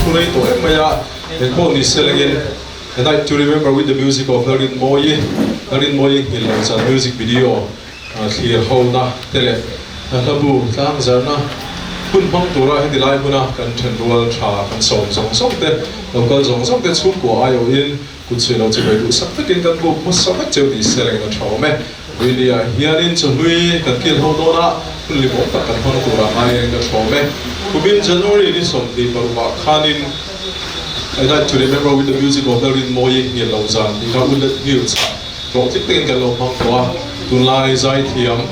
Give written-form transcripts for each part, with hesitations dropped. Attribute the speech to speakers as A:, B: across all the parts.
A: thu rei tawh em mai a, engpawh ni se lengin A Night to Remember with the Music of Lalrinmawii, Lalrinmawii nghilh loh chan music video thlir hona te leh hlabu tlangzarna hun hmang tura heti lai hmuna kan thenrual tha kan sawm zawng zawng te, local zawng zawng te chhungkua aiawhin Kut chhui lo chibai duhsak takin kan buk hmasa vek cheu ni se lengin a tha awm e. Vawinia hianin chawhlui kan kil ho dawn a, hun limawm tak kan hmang turah ngaiin ka tha awm e. Kumin January ni 26 ah khanin A Night to Remember with the Music of Lalrinmawii Nghilh Lo Zan tih kha Woodland Hills ah hlawhtling takin kan lo hmang tawh a, tunlai zaithiam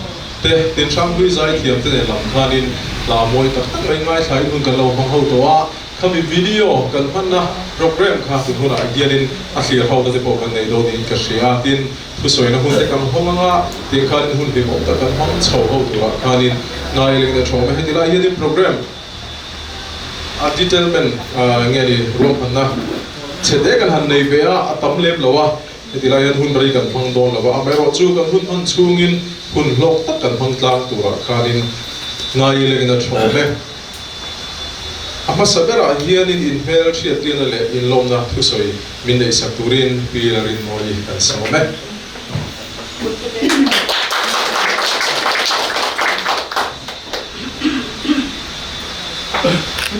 A: te, Tinhranghlui zaithiam te nen lam khanin hla mawi tak tak mai ngaithlain hun kan lo hmang ho tawh a. Khami video kan hmanna program kha tun hunah hianin a thlir ho na te pawh kan nei dawn niin ka hria a, tin thusawina hun te kan hawng anga tiang khanin hun hlimawm tak kan hmang chho ho turah khanin ngai leng na thawm a, heti lai hianin program a detailment nge ni ruahmanna chhe te kan han nei ve a, a tam lem lo a, heti lai hian hun rei kan hmang dawn lo a, amaherawhchu kan hun hman chhungin hun hlawk tak kan hmang tlang turah khanin ngai leng na thawm e. A hmasa berah hianin inhmel hriattirna leh inlawmna thusawi min neihsak turin Pi Lalrinmawii kan sawm e.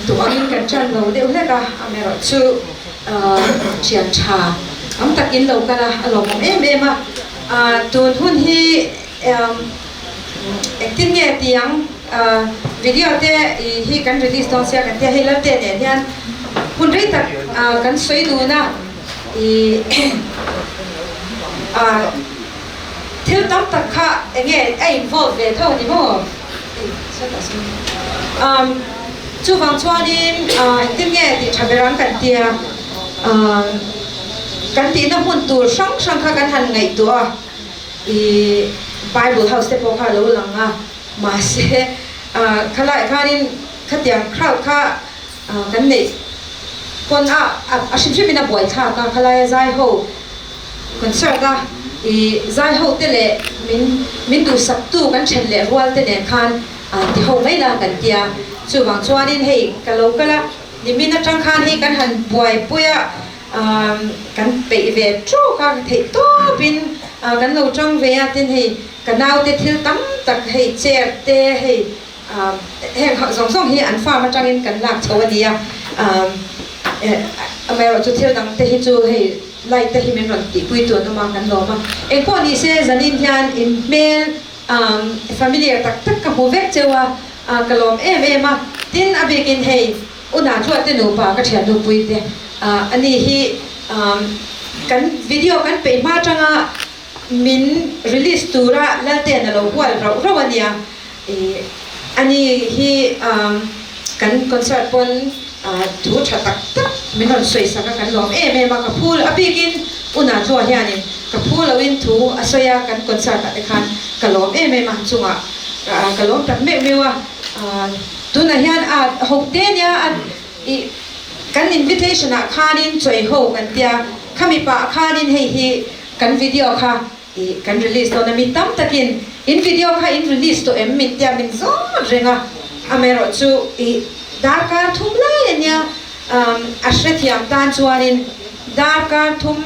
B: Duh angin kan ṭan lo deuh hlek a, amaherawhchu ṭhian ṭha tam tak in lo kal a, a lawmawm em em a. Tun hun hi Engtin nge ti ang video te hi kan release dawn sia kan tia hei Lalte nen hian hun rei tak kan sawi dun a i thil tam tak kha enge a involve ve tho ni maw chuvang chuanin engtin nge tih tha ber ang kan tia kan tihna hmun tur hrang hrang kha kan han ngaihtuah a. I Bible house te pawh kha a lo lang a, mahse khalai khanin khatiang crowd kha kan neih pawn a a hrim hrimin a buai thlak a, khalaia zai ho concert a i zai ho te leh min min duhsak tu kan then leh rual te nen khan ti ho mai la kan tia, chuvang chuanin hei ka lo kal a, nimin atang khan hei kan han buaipui a. Kan peih ve tawk a, theih tawpin kan lo tang ve a, tin hei ka naute thil tam tak hei chair te hei heng zawng zawng hi an farm atangin kan lak chho a ni a, amaherawhchu thil dang te hi chu hei light te hi min rawn tihpui tun awm a kan lawm a, engpawh ni se zanin hian in hmel familiar tak tak ka hmu vek cheu a, ka lawm em em a, tin a bikin hei. U Nathua te nupa ka thiannu pui te a ni hi kan video kan peih hma atanga min release tura Lalten a lo hual rauh rauh a nia a ni hi kan concert pawn thu tha tak tak min rawn sawi sak a kan lawm em em a ka phul a bikin U Nathua hianin ka phu loin thu a sawi a kan concert ah te khan ka lawm em em a chungah ka lawm tak meuh meuh a. Tunah hian a ho te nia a ih kan invitation ah khanin chawi ho kan tia khami pah khanin hei hi kan video kha ih kan release dawn a mi tam takin in video kha in release tawh em min tia min zawt reng a amaherawh chu ih darkar thum lai ania a hrethiam tan chuanin darkar thum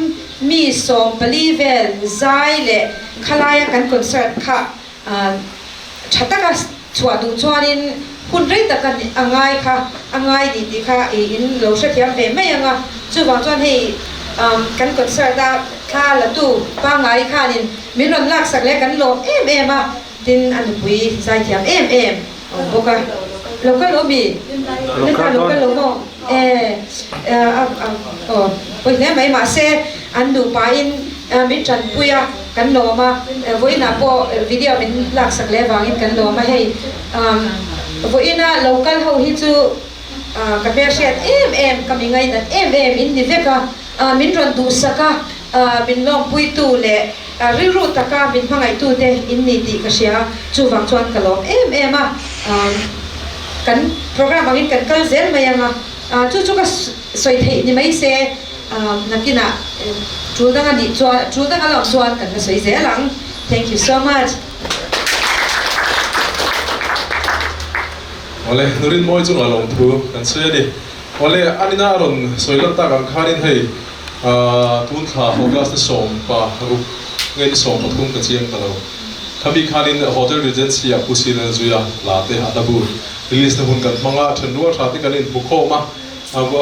B: mi 14 vel zai leh khalaia kan concert kha Tha taka chhuah duh chuanin hun rei tak a ngai kha, a ngai ni tih kha i in lo hrethiam ve mai ang a. Chuvang chuan hei kan concert a thla la tu pangngai khanin min rawn laksak leh kan lawm em em a, tin a nupui zaithiam em em a awm bawk a. Lo kal lo mi? Lo kal lo maw? E aw pawi hle mai mahse an nupain min tanpui a kan lawm a vawiinah pawh video min laksak leh avangin kan lawm a hei vawiina lo kal ho hi chu ka hmelhriat em em ka mi ngainat em em in ni vek a min rawn duhsak a min lawmpuitu leh rilru taka min hmangaihtute in ni tih ka hria chuvang chuan ka lawm em em a. Kan program angin kan kal zel mai ang a, chu chu ka sawi theih ni mai se, nakinah tul dang a nih chuan, tul dang a lo chuan kan la sawi zel ang. Thank you so much.
A: Awle, Nurinmawi chungah lawmthu kan sawi a ni. Awle, anina a rawn sawi lan tak ang khanin hei tun thla August ni 16 nge ni 13 ka chiang ta lo. Khami khanin Hotel Regency ah Pu Sinan zuia hla te a hla bu release na hun kan hmang a, then rual tha te kan inhmu khawm a.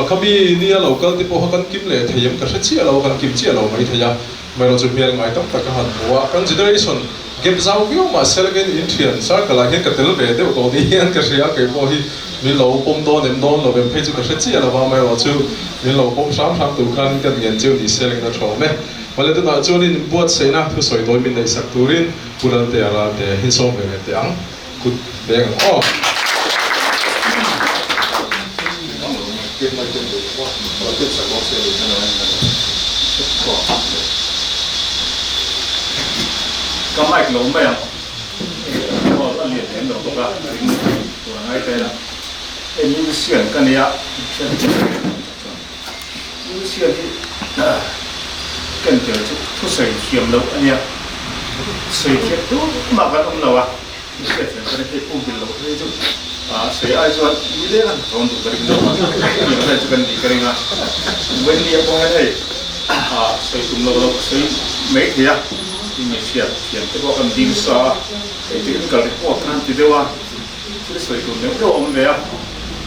A: Khami nia lo kal te pawh kha kan kim leh thei em ka hre chiah lo, kan kim chiah lo mai thei a. Amaherawh chu hmel ngai tam tak a han hmu a, kan generation gap zau viau mah se lengin inthian circle ah hian ka tel ve deuh tawh ni hian ka hria, kei pawh hi min lo pawm dawn em dawn lo em phei chu ka hre chiah lo va, amaherawh chu min lo pawm hram hram tur khan ka ngen chiu ni se lengin a thawm e. Mawle tunah chuan in buatsaihna thusawi tawi min neihsak turin Pu Laltea Ralte hi sawm ve leh teh ang, kut veng ang aw.
C: Ka mic lo mai ang hall a lian lem lo bawk a ring tur a ngai ta ila hei musician ka nia musician hi ken tel chu thusawi thiam loh a nia sawi thiam tumah kan awm lo a. Hriat reng ka ring hei pum bil loh phei chu sawi ai chuan mi leng an thawn duh ka ring lo a, hetiang vel chu kan nih ka ring a, Wendy a pawh hian hei sawi tum lo lo ka sawi mai thei a, tin mi hriat thiam te pawh kan dil sa a, hei technical report khan ti deuh a, thil sawi tur neuh neuh a awm ve a,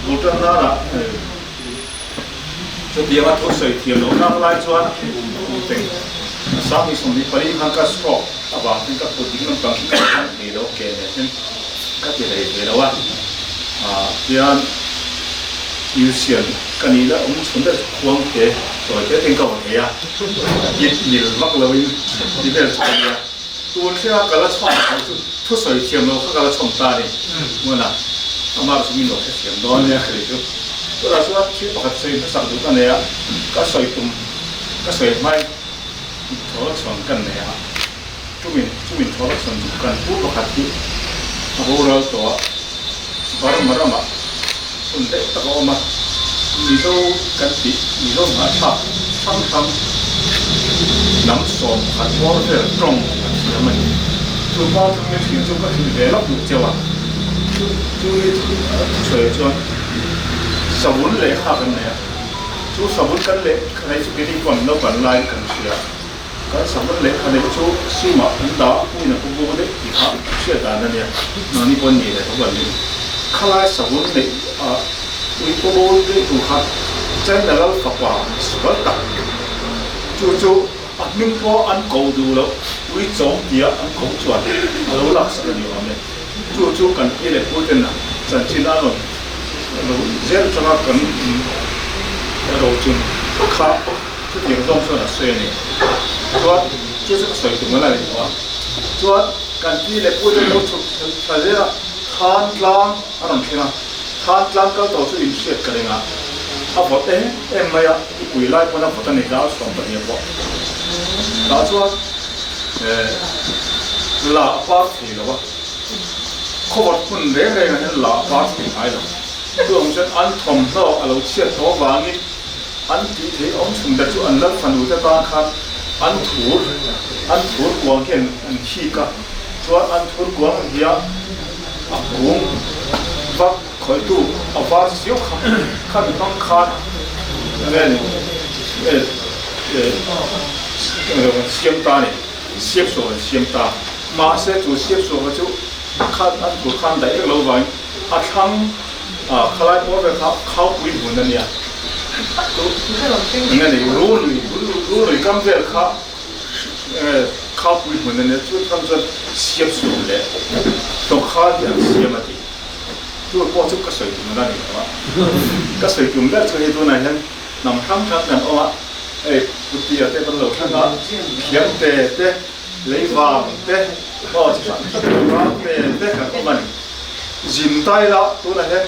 C: bul tan nana chutianga thu sawi thiam loh nak lai chuan teng sang hi 24 khan ka stroke avang hian ka kut ding lampang hi ka hman thei lo ke leh hian ka ti rei thei lo a, tian Yusian ka nih la awm chhun deuh chu khuang te tawi te tein ka haw thei a, it mil vak loin ti vel chu ka nia. Tun thlenga ka la chhawm tho chu thusawi thiam lo kha ka la chhawm ta a ni. Hmuna amah chu min lo hrethiam dawn nia ka ti chu. Tunah chuan thil pakhat sawi hmasak duh ka nei a, ka sawi tum ka sawi hmai thaw chhawn kan nei a, chumin chumin thaw chhawn chu kan pu pakhat hi a boral tawh a, Burma ramah hun daih tak a awm a, Mizo kan tih Mizo hnahthlak hrang hrang lam 11 bawr vel tawng a thiam a ni. Chu pa chu mi thin chu ka hrilh ve lawk duh cheu a, chu chu mi chu a thusawi chuan savun lehkha kan nei a, chu savun kan lehkha nei chu keini pawn naupang laiin kan hria. Kan savun lehkha neih chu sumah an dah puin a pu buk daih tih kha hriat dan a nia, mahni pawn ni leh tho kan ring. Khalai savun neih a ui pu bo daih tur kha China lal fapa sual tak chu chu a hming pawh an ko duh loh ui chawng tia an ko chuan a lo laksak a ni awm e. Chu chu kan pi leh pu ten a chanchin a rawn lo zel atanga kan rochun kha. Chutiang zawng chuan a sawi a ni. Chuan chu chu ka sawi tum a la ni lo a. Chuan kan pi leh pu te lo chhuk thla zel a, Khan tlang a rawn thleng a. Khan tlang kal tawh chu in hriat ka ring a, a vawt em em mai a, i pui lai pawn a vawt a ni dar 12 pawh. Tah chuan la a par thei lo a, khawvawt hmun reng reng ah hian la a par thei ngai lo. Chuvang chuan an thawmhnaw a lo chhiat tawh avangin An tih theih awm chhun te chu an lal fanu te tan khan an thur an thur kuang hi an khik a, chuan an thur kuang ang hian a kung vak khawihtu a var siau kha khami hmang khan an siam ta a ni, siapsuak an siam ta. Mahse chu siapsuak kha chu khan an thur khan daih vek lo vangin a thlang Khalai pawh vel kha khaupui hmun a nia. Eng nge ni Rului Rului kam vel kha khaupui hmun a nia chu kam chuan siam suam leh tawngkhal hi an siam a ti. Chu pawh chu ka sawi tum a la ni lo a. Ka sawi tum ber chu hei tunah hian hnam hrang hrang kan awm a, hei Putia te kan lo thleng a, Khiangte te, Leivang te, aw chi hrang hrang Ramte te kan awm a ni. Zin ta ila tunah hian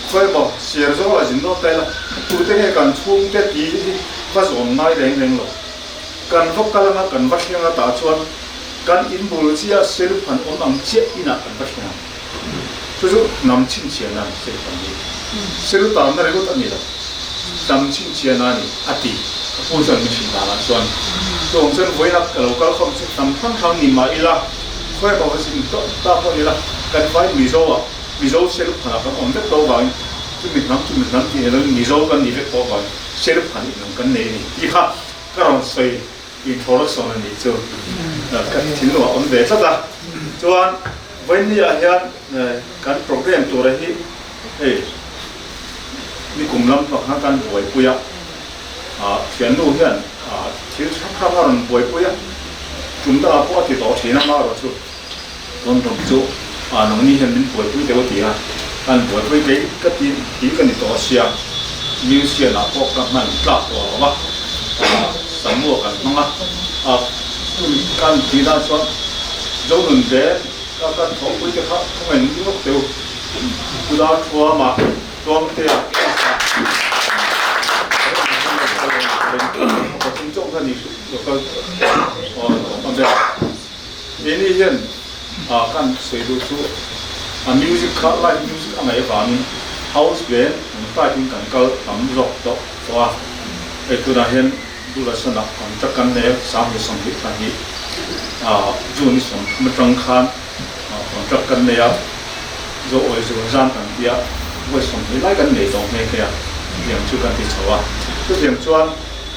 C: khawi emaw ser zawk lah zin dawn ta ila tute nge kan chhungte ti hi va zawn ngai reng reng lo. Kan va kal anga kan va thleng a tah chuan kan in bul chiah seluphan awm ang chiah inah kan va thleng ang. Chu chu hnam chhinchhiahna a ni seluphan hi. Selu tanna ringawt a ni lo, hnam chhinchhiahna a ni a ti. Ka pu chuan min hrilh danah chuan chuvang chuan vawiin a ka lo kal khawm chu hnam hrang hrang ni mah ila, Khawi emaw va zin tawh ta pawh ni la, kan vai Mizo ah, Mizo seluphanah kan awm vek tawh vangin Chumi hnam chumi hnam tih ni lovin Mizo kan nih vek tawh avangin self han inang kan nei a ni tih kha ka rawn sawi introduction a nih chu ka thinlung a awm ve tlat a. Chuan vawiin ah hian kan program tura hi hei nikum lam pang khan kan buaipui a, thiannu hian thil hrang hrang a rawn buaipui a, tum dangah pawh a ti tawh thin a, amaherawhchu Tun tum chu nangni hian min buaipui deuh a ti a, kan buaipui kei ka ti ti ka ni tawh a sia, musician ah pawh ka hman tlak tawh lo va, Samua kan hmang a, kan tih dan chuan Zonun ve ka kan thawhpui te kha khawngaih in rawk teu Pu Darthuama Tluangtea Keini hian kan sawi duh chu a music kha live music a ngaih avangin house band ang type in kan kal tam zawk tawh tawh a, hei tunah hian Doordarshan ah contract kan nei a, 2022 June ni 30 atang khan contract kan nei a, Zo awi zun zan kan ti a, vawi 20 lai kan nei tawh nghe nghe a, chutiang chu kan ti chho a, chutiang chuan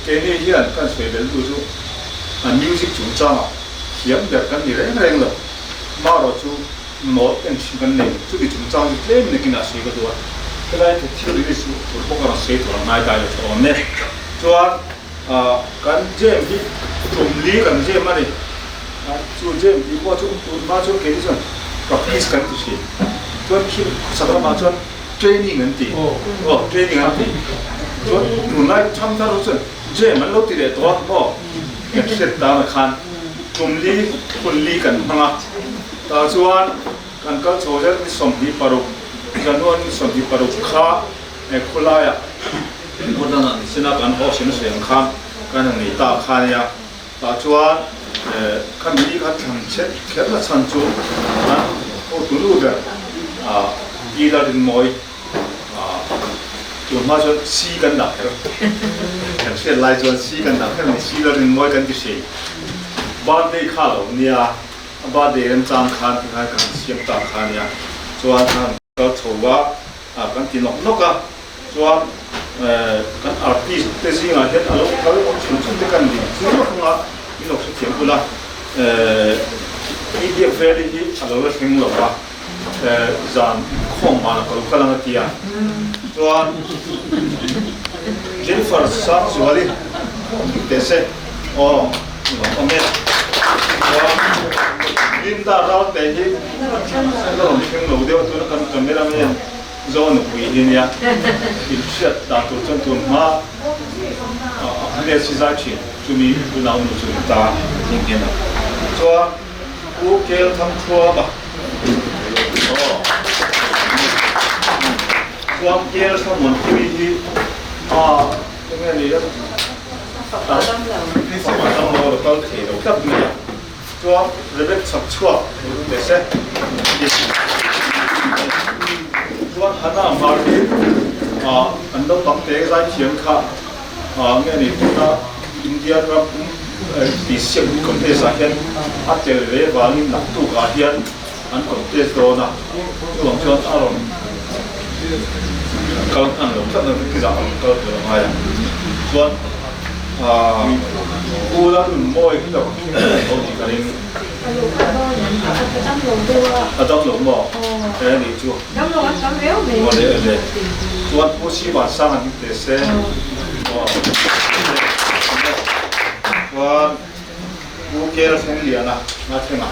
C: keini hian kan sawi belh duh chu a music chungchangah thiam ber kan ni reng reng lo. Marawh chu note en thin kan nei. Chuti chungchang chu tlem in akinah sawi ka duh a, helai thu thil release tur bawk a rawn sawi tur ang ngai ta ilo chu a awm e. Chuan kan jam hi tum li kan jam a ni. Chu jam tih pawh chu tun hma chuan keini chuan practice kan ti thin. Chuan khi khawchhak lamah chuan training an ti. Aw training an ti. Chuan tunlai thangthar ho chuan Jam an lo ti leh tawh a maw? Kan hriat tan ah khan kum li hun li kan hmang a, tah chuan kan kal chho zel ni 26, January ni 26 kha khawlaiah Gordon ah nisina kan haw hrim hriam khan kan han nei ta kha nia, tah chuan khami ni kha thlan chhet kher na chhan chu kan hotu nu ber Pi Lalrinmawi Tun hma chuan si kan dah kher, kan hriat lai chuan si kan dah kher a ni, si la rinmawi kan ti hri. Birthday kha lo nia, a birthday remchang khan ti khan kan siam ta kha nia, chuan kan kal chho va, kan ti nawk nawk a, chuan kan artist te zingah hian a lo kal awm chhun chhun te kan ni chu rawk anga min lo hrethiam ula, i biak veli hi a lo la thleng lo va. Zan khawm vanah ka lo kal ang a ti a, chuan Jennifer Sangzuali dik teh se aw nuam awm e. Chuan Linda Ralte hi la rawn thleng lo deuh a, tuna kan camera man Zo nupui hi nia, inhriat dan tur chuan tun hma a hmel si zai thin chumi unau nu chu ni ta ning hian a. Chuan Pu Kel Thangthuama Chuan Kel Thlamuankimi hi a enge ni a dam lo a kal thei lo tlat mai a, chuan Rebek chhak chhuak teh se chuan Hannah Hmar hi an naupang te zaithiam kha nge ni tuna India ram tihsiak contest ah hian a tel ve vangin naktuk ah hian an contest dawn a, chuvang chuan a rawn kal hman lo tlat a, kizah a rawn kal tur a ngai a, chuan Pu Lalnunmawi hi lo thleng thei lo tih ka ring. A dam lo maw? He a nih chu. Awle awle. Chuan Pu Sivansanga hi teh se. Chuan Pu Kel Thleng Liana a thleng a.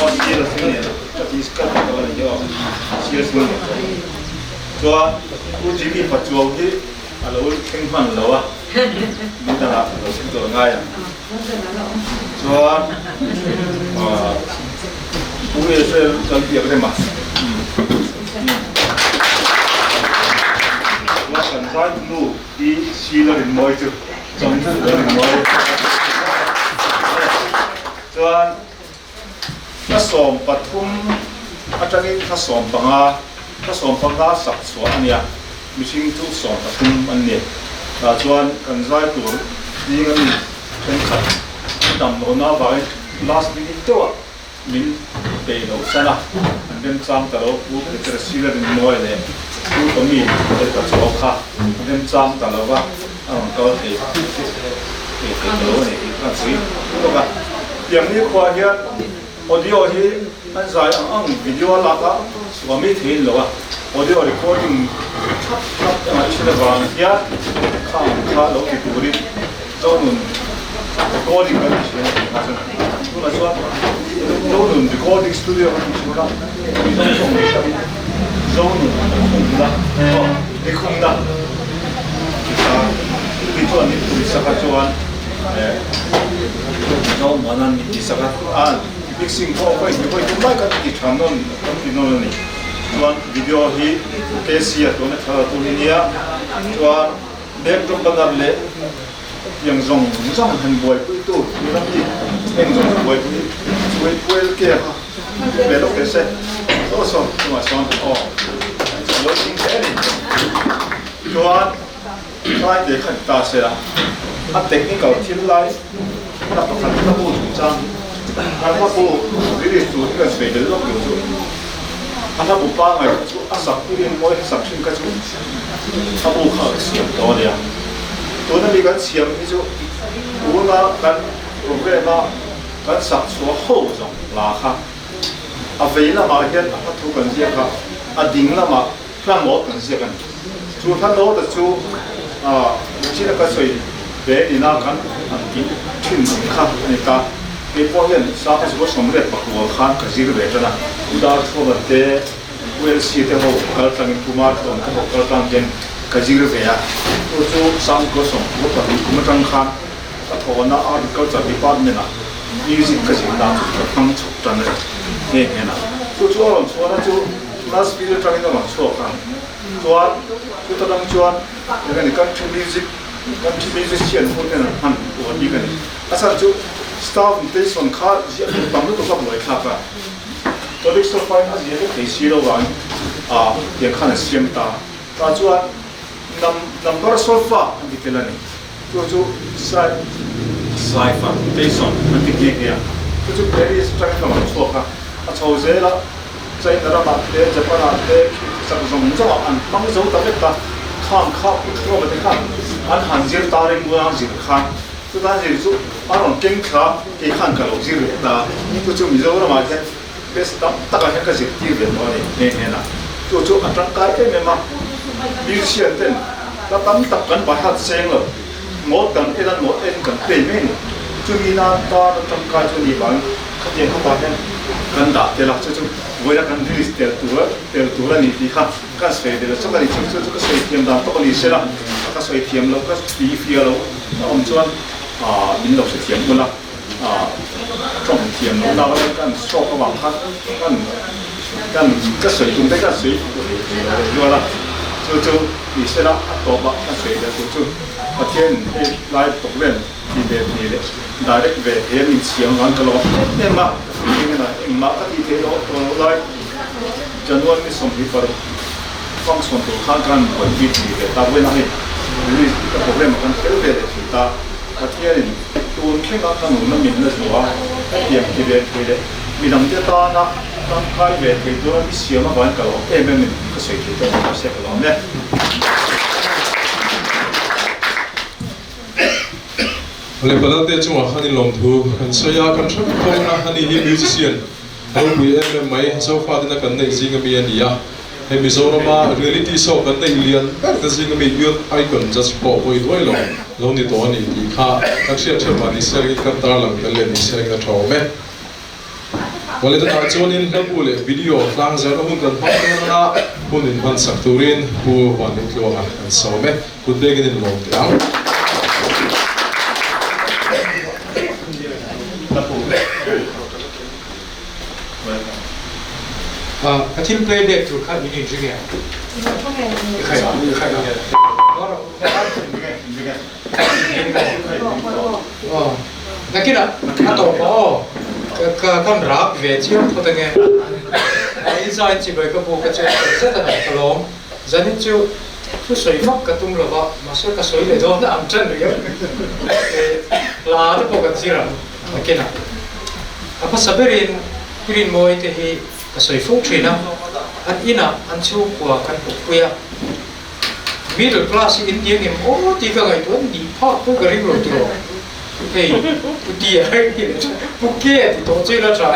C: Aw Kel Thleng Liana ka ti ka ti tawh a ni hi aw. Kel Thleng Liana. Chuan Pu Jimmy Pachuau hi a lo thleng hman lo a, mi dangah a lo thleng tur a ngai ang. Chuan Pu Israel kan biak rem a. Chuan kan zai nu Pi Sheila Rinmawi chu Chawngthu Rinmawi. Chuan thla 13 atangin thla 15, thla 15 sak chhuah a nia, mihring chu 13 an ni. Tah chuan kan zai tur ding a mi thenkhat an dam lohna avangin last minute deuhah. Min peih loh san a, an remchang ta lo, Pu Peter Sir Rinmawi leh Pu Tommy te ka chaw kha an remchang ta lo va, a rawn kal thei thei thei ta lo a ni tih kha an sawi bawk a. Tiang ni khuaah hian audio hi an zai ang ang video a lak a chhuah mai theiin lo a, audio recording thlap thlap engah thin avang hian khang kha lo ti turin Zonun recording kan ti thin a tih kha chuan tunah chuan Zonun recording studio kan ti thin a, Mizo tawng ni hrangin Zonun khumna aw ni khumna ti kha chumi chuan min pui sak a chuan eh Zomuana'n min ti sak a a mixing pawh vawi hnih vawi thum lai kan ti tha nawn kan ti nawn a ni chuan video hi KC a tuna thla la tur hi nia chuan Backdrop banner leh tiang zawng zawng han buaipuitu tuna mi heng zawng zawng buaipui chuai puel ke kha ve lawk teh se saw saw chungah sawn aw an lo ding hle a ni chuan tlai te khan ta se la a technical thil lai hna pakhat hla bu chungchang kan hla bu release tur hi kan sawi bel lawk lo chu a hla bu pangngai kha chu a sak turin mawi sak thin kha chu A bu kha ka siam tawh a nia. Tuna mi kan siam hi chu tuna kan programme a kan sak chhuah ho zawng la kha a vei lamah hian a hla thu kan ziak a, a ding lamah hla note kan ziak a ni. Chu hla note chu china ka sawi ve nina kan han tih thin ang kha a ni ta. Kei pawh hian Sangha Zua 89 khan ka zir ve tan a, U Darthuama te, ULC te ho kal tlangin Kumar Thawm te ho kal tlang hian ka zir ve a, chu chu Sangkaw 92 kum atang khan ka thawhna Agriculture Department ah Music ka zir dan chu ka hmang chhawk tan a ni nghe nghe a. Chu chu a rawn chhuahna chu Nashville atangin a rawn chhuak a, chuan chuta tang chuan eng a ni country music, country musician ho ten an hman uar bik a ni. A chhan chu staff notation kha ziah tur tam lutuk a buaithlak a. Tonic solfa in a zia vek thei si lo vangin ah tiang khan an siam ta. Tah chuan num number solfa an ti tel a ni. Chu chu sai saifa notation an ti nghe nghe a. Chu chu Paris atangin ka rawn chhuak a, a chho zel a, China ramah te, Japan ah te, khi sak zawng zawng ah an hmang zo ta vek a. Khang kha Uthruama te khan an han zir ta reng buang zir khan. Chutan zir chu a rawn keng thla kei khan ka lo zir leh ta, chu chu Mizoramah hian best tam takah hian ka zirtir ve tawh a ni nghe nghe na. Chu chu a tangkai em em a, musician ten hla tam tak kan by heart seng lo, note kan en a note en kan play mai a ni. Chumi nan tan a tangkai chu a nih vangin khatiang khawpah hian kan dah tel a, chu chu vawiina kan release tel tur tel tur a ni tih kha kan sawi ve lo chauh a ni. Chu chu ka sawi thiam dan tawk a ni sela, ka sawi thiam lo ka ti fia lo. A awm chuan min lo hrethiam ula, tawng thiam lo nau hian kan stroke avang khan kan kan ka sawi tum te kan sawi thei thei lo leh zual a, chu chu ni sela a tawp ah kan sawi leh tur chu Pathian hei lai program ti ve thei leh direct ve thei a min chhiam vang ka lawm em em a, engemaw engmah ka tih theih loh tawh loh lai January ni 26 function tur khan kan buaipui thei ve ta vawiin a hei release ka program ah kan tel ve leh thei ta Pathianin tun thlenga ka nunna min la zuah a hetiang ti ve thei leh midangte tana tangkai ve thei tura mi siam avangin ka lawm em em in ka sawi thei tawh ang mahse ka lawm e.
A: Lebanon te chungah khan in lawmthu kan sawi a, kan hre vek bawk a, ani hi musician Ropui em em mai, Zofa tena kan neih zing ami a ni a, hei Mizorama reality show kan neih lian ber te zing ami Youth Icon judge pawh pawi duai lo lo ni tawh a ni tih kha kan hriat ṭheuh mah ni se ringin kan tarlang tel leh ni se ringin a ṭha awm e. Awle tunah chuanin hlabu leh video tlang zarna hun kan hmang dawn anga hun inhman sak turin Pu Vanlutluanga kan sawm e, kut bengin in lawm teh ang.
D: Ka thil play back tur kha in inring em? Nakinah a tawp a aw ka kan rak ve chiang phawt ange. In zain chibai ka bu ka che zet a ka lawm. Zanin chu thu sawi vak ka tum lova mahse ka sawi leh dawn ang ṭan riau. Hla te pawh kan zir ang nakinah. A hmasa berin. Pi Rinmawii te hi ka sawi fo thin a, an inah an chhungkua kan hmuhpui a, middle class hi in nia ngem aw tih ka ngaihtuah an nih phak pawh ka ring lo tiraw. Hei Pu Tia hi leh tha Pu Ke ti tawh che ila tha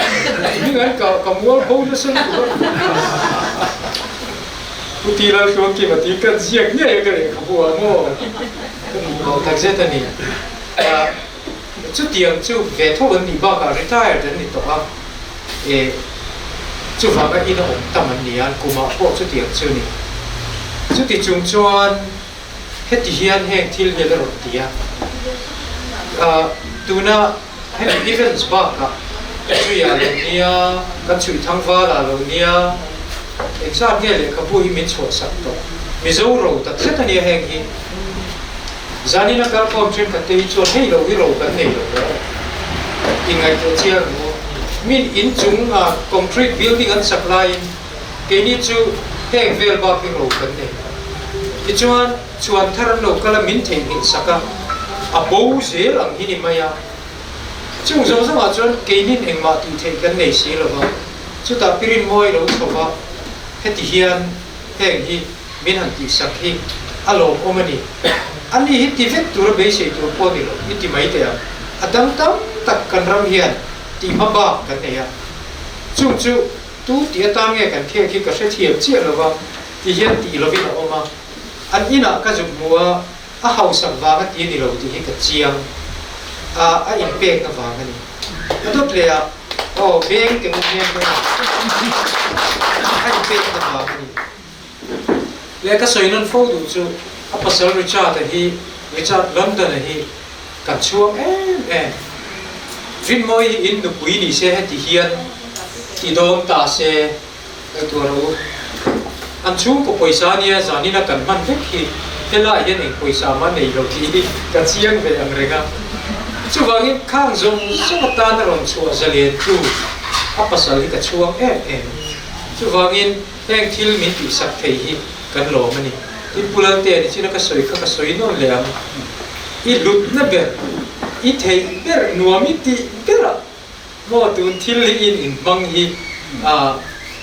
D: hming an ka ka mual bo nasa lutuk a. Pu Ti Laltluangkima tih kan ziak ngei a ka lehkhabu ah maw ka hmuh loh takzet a ni. Chutiang chu ve tho an nih bakah retired an ni tawh a, e chuvanga in a awm tam an ni a, kumah pawh chutiang chu a ni. Chuti chung chuan heti hian heng thil hi a la rawn ti a, tuna hemi events bakah Zuia lo nia, kan chhuih thangval ah lo nia, engzat nge lehkhabu hi min chhuahsak tawh, Mizo ro takzet a nia heng hi. Zanin a kalkhawm thenkhat te hi chuan hei lo hi ro kan nei lo maw? Inngaihtuah chiang ang u. Min inchung a concrete building an sak laiin keini chu heng vel bak hi ro kan nei. Tichuan chhuan thar an lo kal a min theihnghilh sak a, a bo zel ang hi ni mai a. Chung zawng zawngah chuan keinin engmah tih theih kan nei si lo va, chutah pirin mawi lo chho va, heti hian heng hi min han tihsak hi a lawmawm a ni. Ani hi ti vek tura beisei tur pawh ni lo i ti mai teh ang. A dang tam tak kan ram hian tih hma bak kan nei a. Chung chu tu tih atan nge kan khek hi ka hrethiam chiah lo va, ti hian tih lovin a awm a. An inah ka zuk hmu a, a hausak vang a ti ni lo tih hi ka chiang a, a inpekna vang a ni. A dawt leh a, aw beng te u hmel te u, a inpekna vang a ni. Leh ka sawi nawn fo duh chu a pasal Richard-a hi, Richard London-a hi kan chhuang em em. Rinmawi hi in nupui ni se heti hian ti dawn ta se ngaihtuah rawh u. An chhungkaw pawisa ania zanin a kan hman vek hi helaiah hian eng pawisa mah nei lo tih hi ka chiang ve ang reng a. Chuvangin khang zawng zawng atan a rawn chhuah zalen tu a pasal hi ka chhuang em em. Chuvangin Heng thil min tihsak thei hi kan lawm a ni. Tin, Pu Lalte, nichina ka sawi kha ka sawi nawn leh ang. I hlutna ber, i theih ber, nuam i tih berah maw tun thil hi in inhmang hi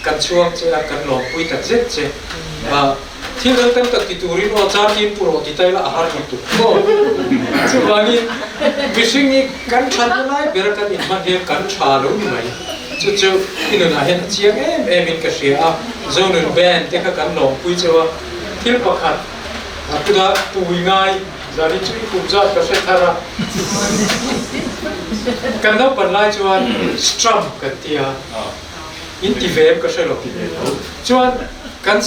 D: kan chhuang che a, kan lawmpui tak zet che. Thil dang tam tak ti turin aw char tin pu rawh ti ta ila a har lutuk maw? Chuvangin mihring hi kan thatna lai bera kan inhman hian kan tha lo ni mai. Chu chu i nunah hian a chiang em em in ka hria a, Zonun band te kha kan lawmpui cheu a, thil pakhat a kut a pui ngai zan in chu i kum zat ka hre thar a, kan naupan lai chuan strum kan ti a, in ti ve em ka hre lo, chuan kan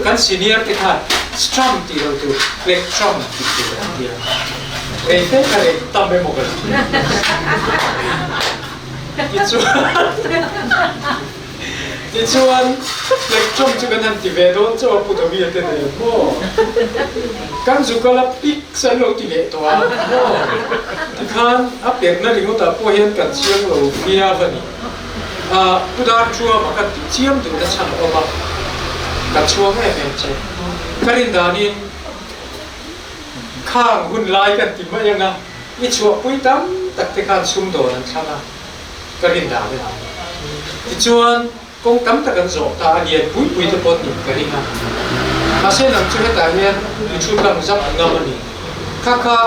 D: kan senior te khan strum tih lo tur plectrum tih tur an ti a, rei fe kha rei tam emaw ka ti. Tichuan, plectrum chu kan han ti ve dawn chauh a, Pu Dawia te nen maw? Kan zu kal a pics an lo ti leh tawh a maw? Tikhan a perhna ringawtah pawh hian kan chiang lo viau a ni. Pu Darthuama kan tih chiam duhna chhan a awm a, kan chhuang em em che. Ka rin danin khang hun lai kan ti mai ang a. I chhuahpui tam tak te khan sumdawn an thlang a, ka rin dan a ni. Tichuan, kawng tam tak an zawh ta a, lian pui pui te pawh an nih ka ring a. Mahse nang chu hetah hian i thu tlang zap ngam a ni. Kha kha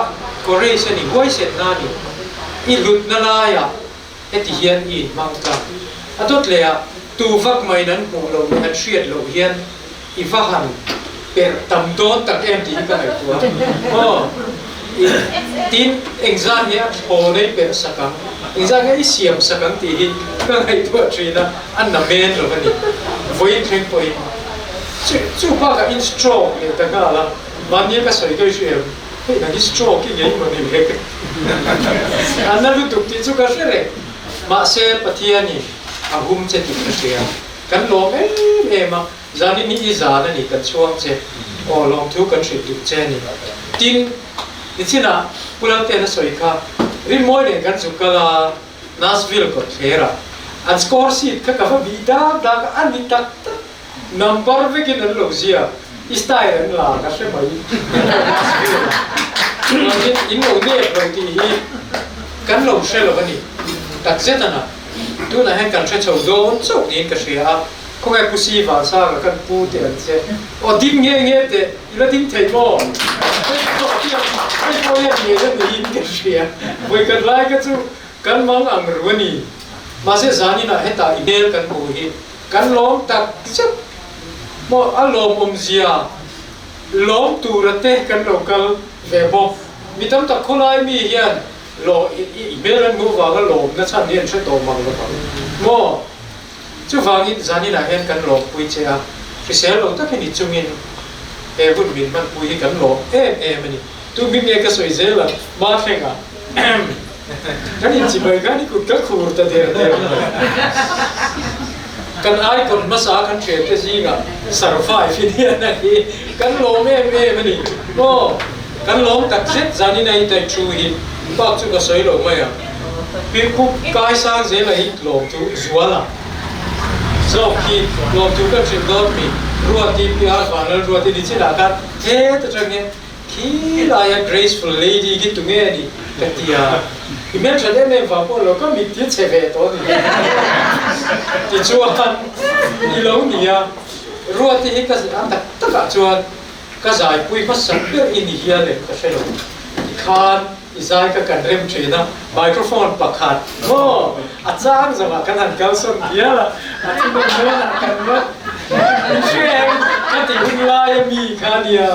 D: courage a ni, huaisenna a ni. I hlutna laiah heti hian i inhmang ta. A dawt leh ah tu vak maiin an hmuh loh leh an hriat loh hian i va han perh tam dawn tak em tih hi ka ngaihtuah a. Aw, i tin engzat nge a thlawn a i perh sak ang, engzat nge i siam sak ang tih hi ka ngaihtuah thin a, a na men lo a ni. Vawiin thleng pawhin chu chu bakah in stroke leh ta nghal a, mahni ka sawi ka i hre em? Hei nang hi stroke i ngei maw ni le ka ti. A na lutuk tih chu ka hre reng. Mahse Pathianin a hum che tih ka hria. Kan lawm em em a, zanin hi i zan a ni, kan chhuang che. Aw lawmthu kan hrilh duh che a ni. Tin, nichinah Pu Lalten a sawi kha, Rinmawi nen kan zuk kal a, Nashville kawt thler a, an score sheet kha ka va bih dak dak a, a ni tak tak. Number vekin an lo zia, i style an la ka hre mai. Chuangin in lo nep lo tih hi kan lo hre lo a ni takzet a na. Tunah hian kan hre chho dawn chauh niin ka hria a, khawngaih Pu Si Vansanga kan pu teh ang che. Aw ding nge nge teh, i la ding thei maw? Hei pawh hian hei pawh hian ngen a niin ka hria. Vawikhat lai kha chu kan mang ang ru a ni. Mahse zaninah hetah i hmel kan hmu hi kan lawm tak zet maw? A lawmawmzia lawm tura te kan lo kal ve bawk. Mi tam tak khawlai mi hian Law i hmel an hmuh vanga lawmna chhan hi an hre tawh mang lo vang maw? Chuvangin zaninah hian kan lawmpui che a, hrisel lo takin i chungin he hun min hmanpui hi kan lawm em em a ni. Tu hming nge ka sawi zel ang? Mathlenga kan inchibai khan i kut ka khur ta der der mai. Kan icon hmasa kan hriat te zingah survive hi nia na hi kan lawm em em a ni maw? Kan lawm tak zet zanin a i taih thu hi bak chu ka sawi lo mai ang. Pi Pu Kaisang zela hi lawm chu Zuala zawk hi lawm chu ka hrilh dawn mi Ruati Pi Ar Vanlal Ruati ni chinah khan het atang hian khi laia graceful lady khi tunge a nih ka ti a, i hmelthat em em vang pawh lo ka mit hi chhe ve tawh a ni tichuan i lo ni a Ruati hi ka a tak takah chuan Ka zaipui hmasak ber i ni hial em ka hre lo. Tikhan i zai kha kan rem thin a, microphone pakhat maw a chang zawhah kan han kalsawn dial a, a thi nawm dawnah kan rawt min hre em ka ti hun laia mi kha nia.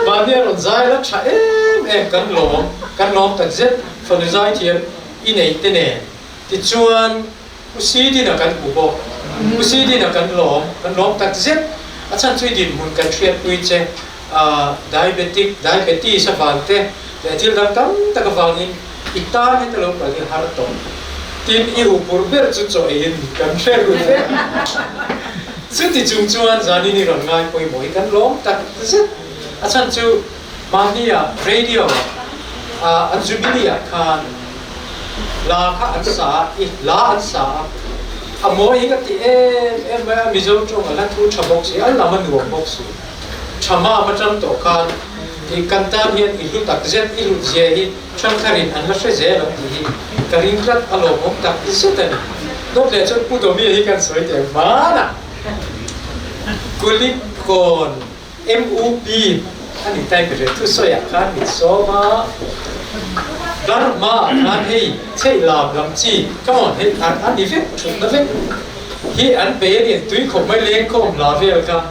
D: Mahni a rawn zai la tha em em kan lawm, kan lawm tak zet fanu zai thiam i nei te nen. Tichuan Pu Sidin-a kan hmu bawk. Pu Sidin-a kan lawm, kan lawm tak zet. A chhan chu i dinhmun kan hriatpui che. Diabetic, diabetes avang te leh thil dang tam tak avangin i tan heta lo kal hi har tawh. Tin, i huphurh ber chu chaw eiin kan hre ru vek. Chuti chung chuan zanin i rawn ngai pawimawh hi kan lawm tak zet. A chhan chu mahnia radio-ah an Jubilee-ah khan, Hla kha an sa a, i hla an sa a, a mawi hi ka ti em em mai a, Mizo tawng a hla thu tha bawk si, a lam a nuam bawk si. Tha mam atang tawh khan i kan tan hian i hlu tak zet, i hlut zia hi thangtharin an la hre zel ang tih hi ka ring tlat, a lawmawm tak zet a ni. Dawt leh chuan Pu Domia hi kan sawi teh vanah Kulikawn. MUP a ni tai ka hria thusawi ah khan min sawm a Burma ah khan hei chheih lam lam chi come on hei an a ni vek thutna vek hi an bei a ni an tui khawp mai lengkhawm la vel kha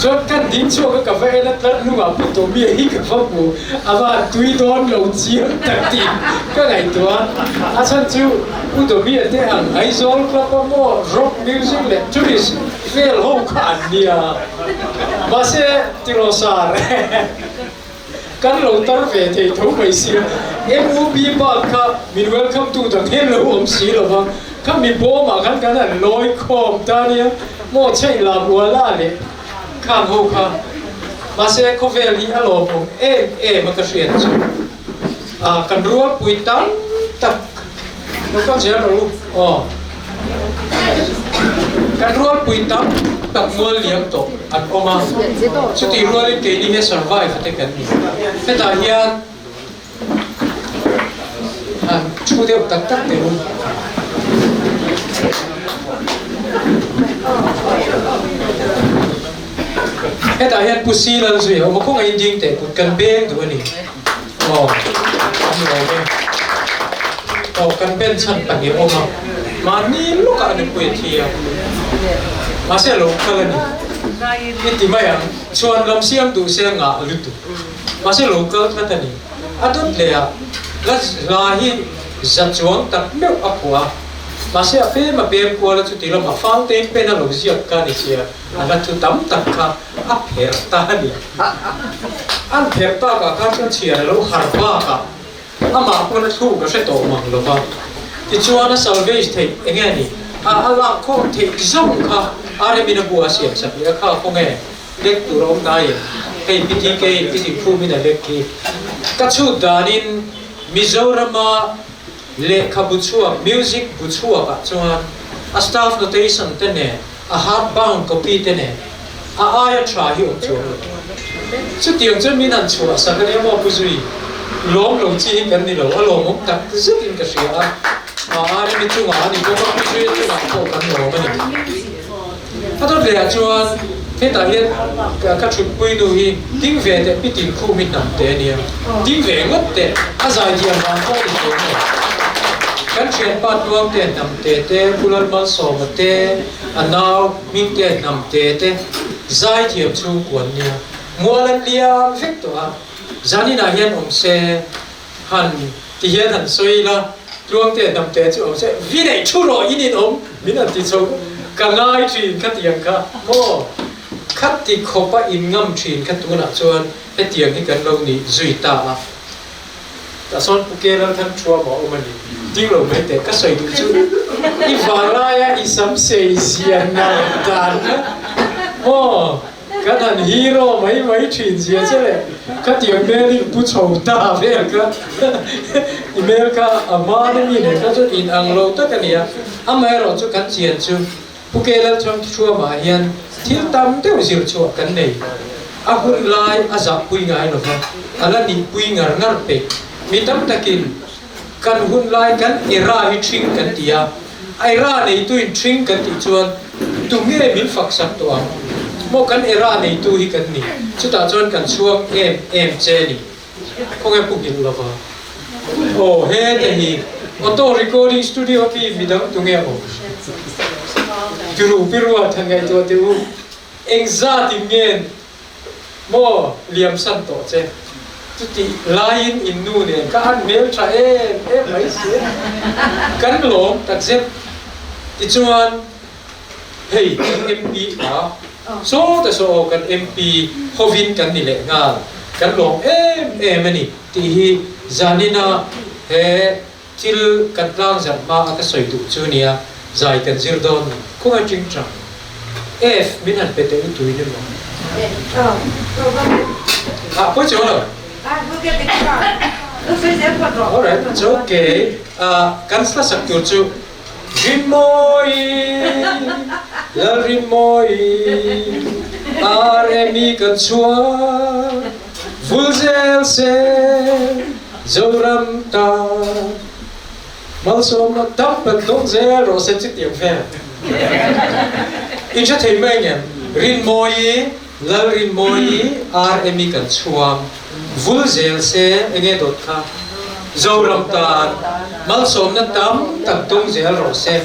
D: chuan kan ding chhuak a ka va en a tlar hnungah pu Tommy hi ka va hmu a va han tui dawn lo chiang tak tih ka ngaihtuah a a chhan chu Pu Tommy te ang Aizawl club a maw rock music leh tourist Vel ho kha an nia. Mahse tiraw sar kan lo tar ve thei tho mai sia. MUP bak kha min welcome tu dang hian lo awm si lo va, kha mi bawmah khan kan han lawi khawm ta nia. Maw chheih lam uala leh khang ho kha. Mahse khawvel hi a lawmawm em em a ka hriat chu. Kan rualpui tam tak lo kal zel rawh u aw. Kan rualpui tam tak mual liam tawh an awm a, chutih rualin keini hi survive te kan ni. Hetah hian han thu deuh tak tak teh u. Hetah hian Pu Silalzuia a awm a, khawngaih in ding teh kut kan beng duh a ni. Aw, an lawm e. Aw, kan ben chhan pahnih a awm a, mahni lawkah a nupui a thi a, mahse a lo kal a ni. I ti mai ang, chhuan lam siam duh se a ngah lutuk, mahse lo kal tlat a ni. A dawt leh a, la hla hi za chuang tak meuh a phuah a, mahse a pem a pem kual a chuti lamah fountain pen a lo ziak kha a ni sia, a hla thu tam tak kha a pherh ta a ni. An pherh takah khan chuan chhiar a lo har bakah amah pawn a thluk a hre tawh mang lo va. Tichuan a salvage theih eng nge ni? A a lak khawm theih zawng kha RM in a bu a siam sak leh a kha khaw nge lek tur a awm nai em? Hei PTK in i zin khum in a lek khi. Ka chhut danin Mizorama lehkhabu chhuak, music bu chhuakah chuan a staff notation te nen a hard bound copy te nen a aia tha hi awm chuang lo. Chutiang chuan min han chhuah sak a nia maw Pu Zui? Lawm lo chi hi kan ni lo, a lawmawm tak zetin ka hria a. Aremi chungah a ni bawk a, Pu Zuia chungah pawh kan lawm a ni. A dawt lehah chuan hetah hian ka thutpui nu hi ding ve teh pi tin khum hi hnam te a nia, ding ve ngawt teh a zai diam vang pawh a ni thei mai. Kan thianpa Tluangte hnam te te, Pu Lalmalsawma te, a nau Hmingte hnam te te zai thiam chhungkua an nia, mual an liam vek tawh a, zaninah hian awm se Han ti hian han sawi ila, Tluangte hnamte chu awm se, vi neih thu rawh in in awm min han ti chho ka ngai thin kha tiang kha maw? Khati khawpa in ngam thin kha tunah chuan hetiang hi kan lo nih zui ta a. Tah sawn Pu Kelal khan thu a mah awm a ni, ding lo mai teh ka sawi duh chu i vanlaia i sam sei zian nal dan kha maw? Kan han hero mai mai thin zia che leh khatiang hmel in pu chho ta vel kha i hmel kha a hma na mi nen kha chuan in ang lo tak a ni a, amaherawh chu kan chian chu Pu Kelal Chhangthuama hian thil tam deuh zir chhuah kan nei. A hun lai a zahpui ngai lo va, a la nihpui ngar ngar peih. Mi tam takin kan hun lai kan era hi ṭhing kan ti a, Era neituin ṭhing kan tih chuan tu nge min fak sak tawh ang? Maw kan era neitu hi kan ni, chutah chuan kan chhuang em em che ni. Khawnge pu nghilh lova? Aw he te hi Auto Recording Studio khi midang tu nge awm? Piru pirua than ngaihtuah teh u, engzat in nge Maw liam san tawh che. Chutih laiin in nu nen ka han hmel tha em em mai si a, kan lawm takzet. Tichuan hei kan MP a saw ta saw aw kan MP hovin kan ni leh nghal, kan lawm em em a ni tih hi zanina he thil kan tlang zarh hma a ka sawi duh chu nia, zai kan zir dawn ni. Khawngaih ting tang F min han pe teh u tuin emaw. Ah pawi chuang lo. Alright, it's okay. Ah kan hla sak tur chu Rinmawi, Lalrinmawi, RME kan chhuak vul zel se. Zoram tan malsawmna tam tak dawng zel rawh se chutiang vel in hre thei mai ngem? Rinmawi, Lalrinmawi, RME kan chhuang vul zel se enge dawt kha? Zoram tan malsawmna tam tak dawng zel rawh se.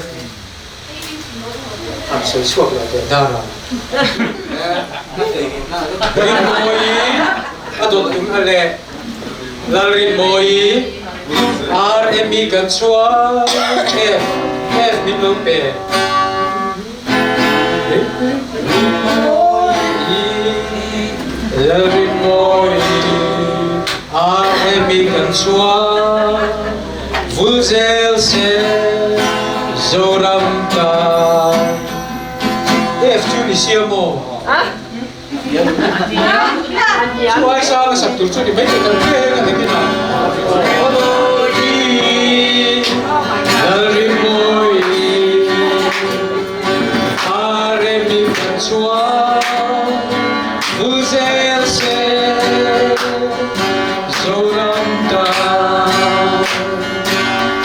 D: An sawi chhuak leh teh dar a. Rinmawi a dawt tum a leh Lalrinmawi RME kan chhuak F F min lo pe. Rinmawi Lalrinmawi RME kan chhuak Vul zel se Zoram tan. F chu ni sia maw? Chu ai sang a sak tur chu ni mai thei kan hle ka ni kin a. Lalrimawi Aremi kan chuan vul zel se Zoram tan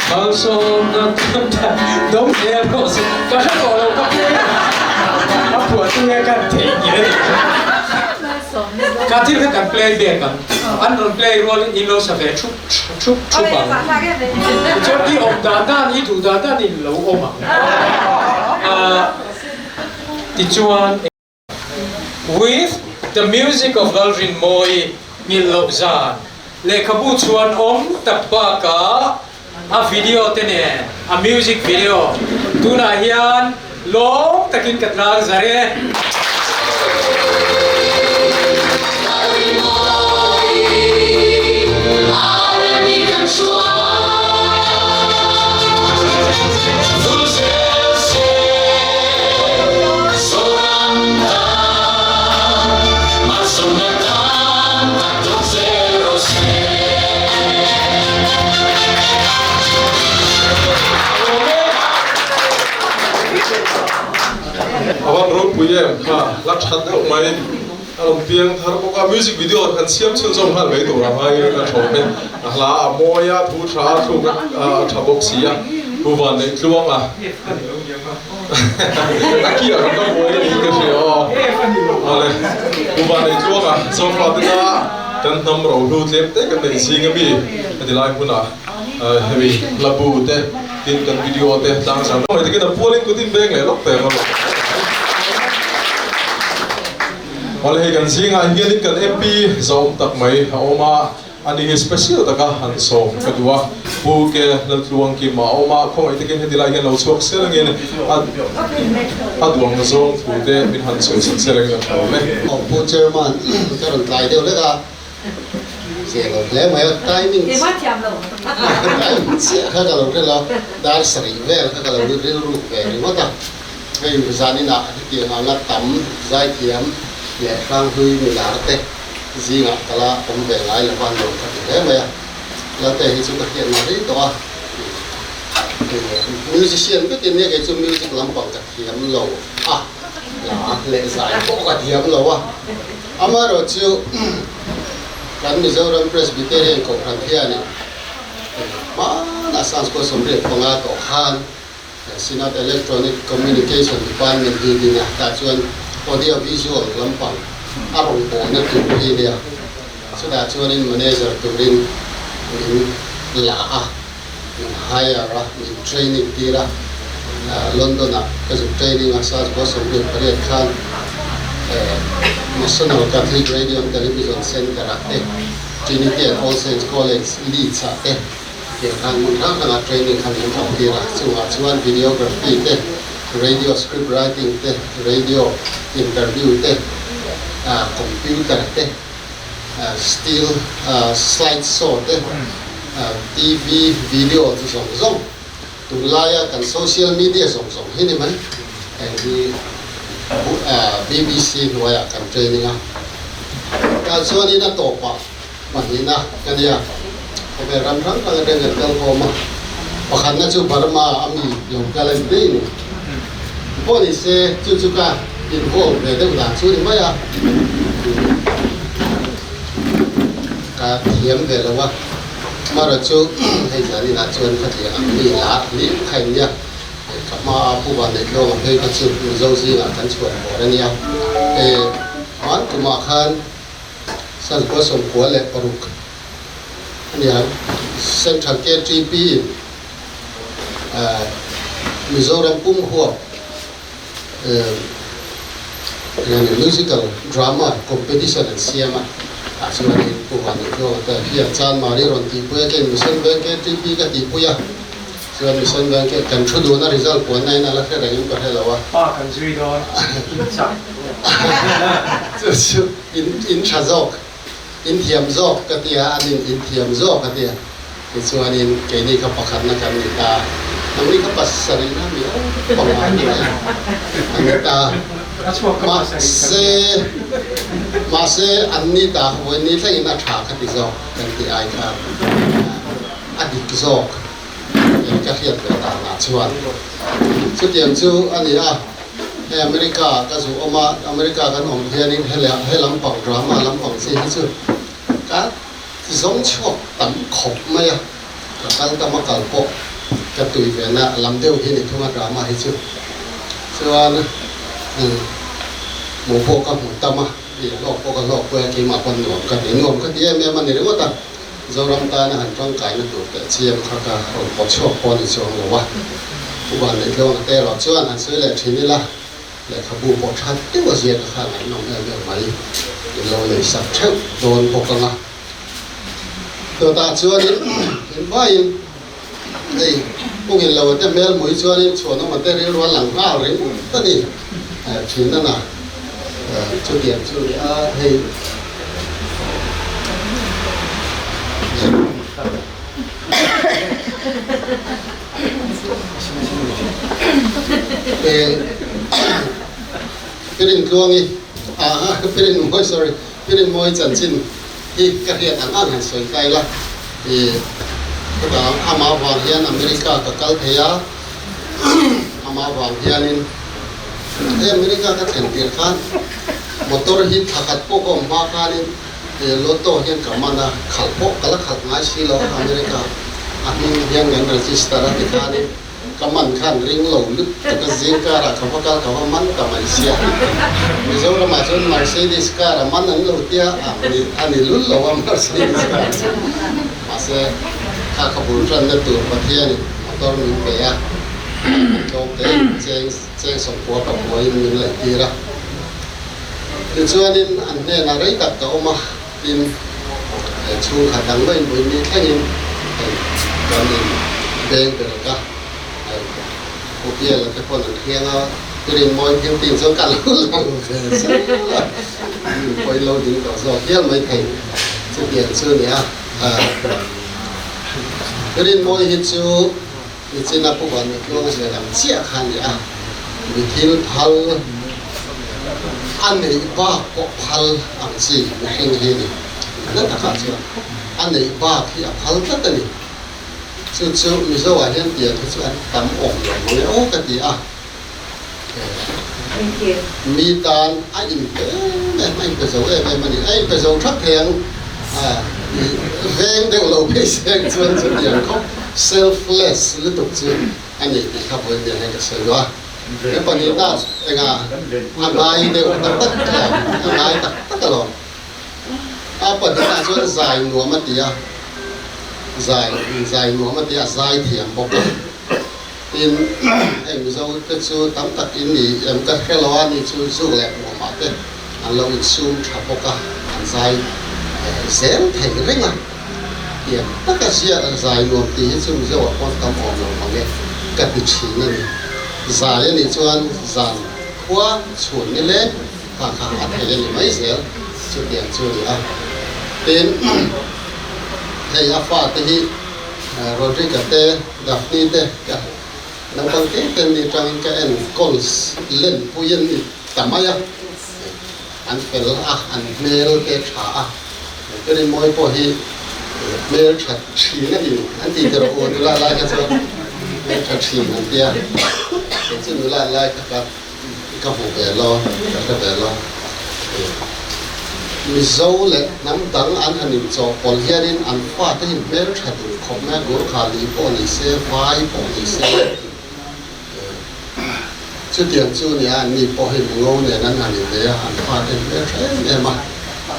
D: malsawmna tam tak dawng zel rawh se. Ka hre tawh lo ka play a phuah tu nge kan theihnghilh a nih chu. Ka thil kha kan play back ang. An rawn play rualin in lo sa ve thup thup thup ang. Tichuan i awm dan dan i duh dan dan in lo awm ang. Tichuan. With the music of Lalrinmawi Nghilh Loh Zan lehkhabu chhuan awm tak bakah a video te nen a music video tunah hian lawm takin ka tlang zar e.
A: A van ropui em kha la tha deuh mai a rawn piang thar bawk a music video kan siam chhunzawm nghal mai tur a ngai a thlawm e a hla a mawi a thu tha a thluk a tha bawk si a. Pu Vanneih Tluanga a kiah kan la buai a niin ka hria aw. Awle, Pu Vanneih Tluanga Zofa te na kan hnam rohlu tlem te kan neih zing ami a ti lai hmunah hemi hla bu te tin kan video te tlang zan mai takin a pualin kut in veng leh lawk teh ang a rawn. Awle hei kan zingah hianin kan MP zawm tak mai a awm a. Ani hi special taka han sawm ka duh a, Pu Ke Laltluangkima a awm a, khawngaih takin heti lai hian lo chhuak sel angin a a duang zawng thu te min han sawi sak sel angin a tha awm e.
E: Aw Pu Chairman ka rawn tlai deuh hlek a, zeh lo hle mai a, timing timing chiah kha ka lo hrel a, dar sarih vel kha ka lo rilruk ve ringawt a, hei zaninah hetiang anga tam zaithiam leh hranghlui milar te Zingah ka la awm ve ngai lo va, nuam ka ti hle mai a. Lalte hi chu ka hriat ngah rih tawh a. Musician vekin nia kei chu music lampang ka thiam lo a, hla leh zai pawh ka thiam lo a. Amaherawh chu kan Mizoram Presbyterian Kohhran hianin hmanah Sanskrit 75 tawh khan Synod Electronic Communication Department hi ding a, tah chuan Audio Visual lampang a rawn bawhna tur hi nia. Chutah chuanin Manager turin min la a, min hire a, min training tir a. London-ah ka zuk training a, SARS board 78 khan National Catholic Radio and Television Centre-ah te, Trinity and All Saints College, Leeds-ah te, Tiang khan hmun hrang hrangah training khan min thawk tir a, chungah chuan videography te, radio script writing te, radio interview te, computer te, still slide show te, TV video chu zawng zawng, tunlaia kan social media zawng zawng hi ni mai. Heng hi BBC hnuaiah kan training a, tah chuanin a tawpah Pahnihna ka nia, khawvel ram hrang hrang atang kan kal khawm a, pakhatna chu Burma a mi lo kal a ni daih ni. Pawh ni se chu chu ka involve ve deuh dan chu ni mai a, ka thiam ve lo a, amaherawh chu hei zaninah chuan ka tih ang mi lar hlim kha in nia, ka hma a Pu Vanneihtlawng a phei kha chu Mizo zingah kan chhuan bawr a nia, e hman tumah khan Sankhua 96 a ni ang. Central KTP in Mizoram pum huap musical drama competition an siam a, tah chuanin Pu Vanneihluanga te hian Chanmari rawn tihpui a, kei Mission Veng KTP ka tihpui a, chuan Mission Veng kan thu duhna result puanna in a la hre rengin ka hre lo a.
D: Pa kan zui dawn, in chak.
E: Chu chu in in tha zawk, in thiam zawk ka ti a, an in in thiam zawk a ti a. Tichuanin keini kha pakhatna kan ni ta, nangni kha pasarihna mi aw panga ni a ni ta. Mahse, mahse an ni ta kha vawiin ni thlengin a tha ka ti zawk kan tih ai khan a dik zawk in ka hriat ve danah chuan chutiang chu a ni a. Hei America ah ka zuh awm a, America kan awm hianin he lampang drama lampang chi hi chu ka zawng chhuak tam khawp mai a, ka kal tam a kal pawh ka tui ve na lam deuh hi ni thung a drama hi chu. Chuan hmuh pawh ka hmu tam a, i hlawk pawh ka hlawk pui a, keimah pawn nuam ka ti, nuam ka ti em em a ni ringawt a, Zoram tana han tangkaina tur teh chiam kha ka rawn pawt chhuak pawh a ni chuang lo a. Pu Vanneihtlawng a te erawh chuan han sawi leh thin ila, lehkhabu pawh tha deuh a ziak a khan an nawm em em mai, in lo nei sak theuh dawn bawk ang a. Dawtah chuanin in vaiin hei Pu Ngillo a te hmel mui chuanin chhuanawm a te rilru a lang nghal ringawt a ni thin a na. Chutiang chu ni a hei. Pirin tluangi ah Pirin mawi sorry Pirin mawi chanchin hi ka hriat ang ang han sawi ta ila i khutah amah vang hian America ka kal thei a amah vang hianin he America ka thlen tir khan motor hi thla khat pawh ka awm hma khanin Lotto hian ka man a, khalh pawh ka la khalh ngai si lo America a hming hian kan register a tikhanin. Ka man khan ring lo lutuk a zing car ah ka va kal ka va man ta mai sia. Mizoram ah chuan Mercedes car a man an lo tia a ni lul lo a Mercedes car chu. Mahse kha ka bul tanna tur Pathian in motor min pe a, an tlawm te in cheng cheng sawmkua ka buaiin min laih tir a. Tichuanin an hnenah rei tak ka awm a, tin chhungkhat dang maiin vawi ni thlengin hei kan in beng ber ka hei Upiala te pawn an hriang a, Rinmawi thil tin chuan ka lo lang ve zel a, min pawi lo ding tawh zawk hial mai thei chutiang chu a ni a. Rinmawi hi chu Nichina Pu Vanni tluang zel ang chiah kha a ni a, mi thil phal a neih bak pawh phal ang chi mihring hi a ni. Na takah chuan a neih bak hi a phal tlat a ni. Chu chu Mizo ah hian tiang hi chu an tam awm lo mang e aw ka ti a. Mi tan a inpe em em, a inpe zo em em a ni. A inpe zo thak thei ang veng deuh lo phei seng chuan chutiang khawp selfless lutuk chu a ni tih kha vawi miah hian ka sawi duh a. He pahnihna enga a ngai deuh tak tak alawm, a ngai tak tak alawm. A pahnihna chuan zai nuam a ti a, zai zai nuam a ti a, zai thiam bawk a. Tin, hei Mizo te chu tam tak in ni em ka hre lo a, ni chu zuk leh muamah te an lo insum tha bawk a, an zai zel thei reng a. Tiang taka ziah zai nuam tih hi chu Mizo ah pawh tam awm lo mang e ka ti thin a ni. Zai a nih chuan zan khua chhun ni leng kha kha a thei a ni mai zel, chutiang chu a ni a. Tin, hei a fate hi Rodriga te, Daphne te ka naupang te te ni tangin ka en calls len pui an ni ta mai a, an fel a, an hmel te tha a, Rinmawi pawh hi hmel tha thin a ni an ti ber aw nula lai kha chuan hmel tha thin an tia, kei chu nula lai kha ka Ka hmu ve lo, ka hre ve lo. Mizo leh hnam dang an han inchawhpawlh hianin an fate hi hmeltha duh khawp mai a, Gurkha li pawh ni se, Vai pawh ni se, chutiang chu nia anni pawh hi mingo nen an han inneih a, an fate hi hmeltha em em a,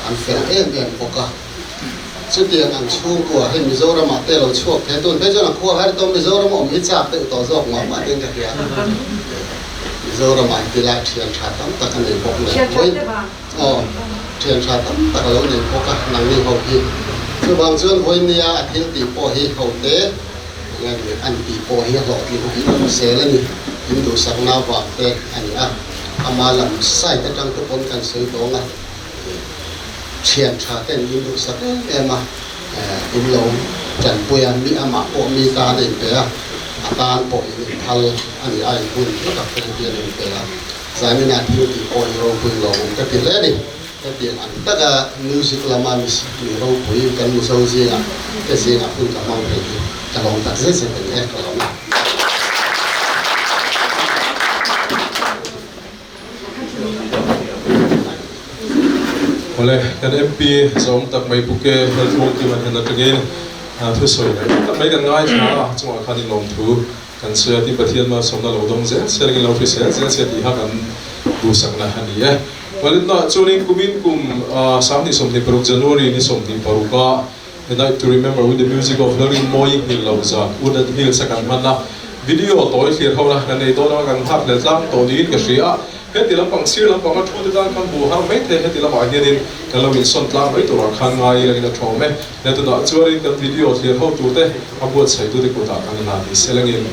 E: an fel em em bawk a. Chutiang ang chhungkua hei Mizoramah te lo chhuak thei tun phei chuan a khua har tawh Mizoram awm hi chak deuh tawh zawk mah mah ten ka hria. Mizoramah hi tilai thian tha tam tak a nei bawk nen aw thian tha tam tak a lo nei bawk a nangni ho hi. Chuvang chuan vawinia a thil tih pawh hi ho te an tih pawh hi a hlawhtling viau zel a ni. In duhsakna vang te a ni a, ama lam side atang te pawn kan sawi tawng a. Thian tha ten in duhsak em em a, in lo tanpui a, mi amah pawh mi tan a inpe a, a tan pawh in inphal a ni a, in hun hlu tak te hian a inpe a, zaninah thil tih pawh i ropui lo awm ka ti hle a ni. Hetiang ang taka music lama mi ropui kan Mizo zingah te zingah hun ka hmang thei hi ka lawm tak zet zet a ni e, ka lawm a.
A: Awle, kan MP zawng tak mai Pu Ke Helthluangkim an hen atangin thusawi leh tak mai kan ngaithla a, chungah khan in lawmthu kan sawi a, tin Pathian malsawmna lo dawng zel zel in lo hrisel zel sia tih kha kan duhsakna a ni e. Awle, chuanin kumin kum 2026 January ni 26 ah A Night to Remember with the Music of Lalrin Mawi Nghil Lo Zan Woodland Hills a kan hman a, video tawi thlir ho na kan nei dawn a, kan nghak hlel tlang tawh niin ka hria a, heti lampang sir lampang a thu te tan khan hmuh har mai thei, heti lamah hianin kan lo insawn tlang mai turah khan ngai ila in a thawm e, le tunah chuanin kan video thlir ho turte a buatsaitute kutah kan hlan ni selangin.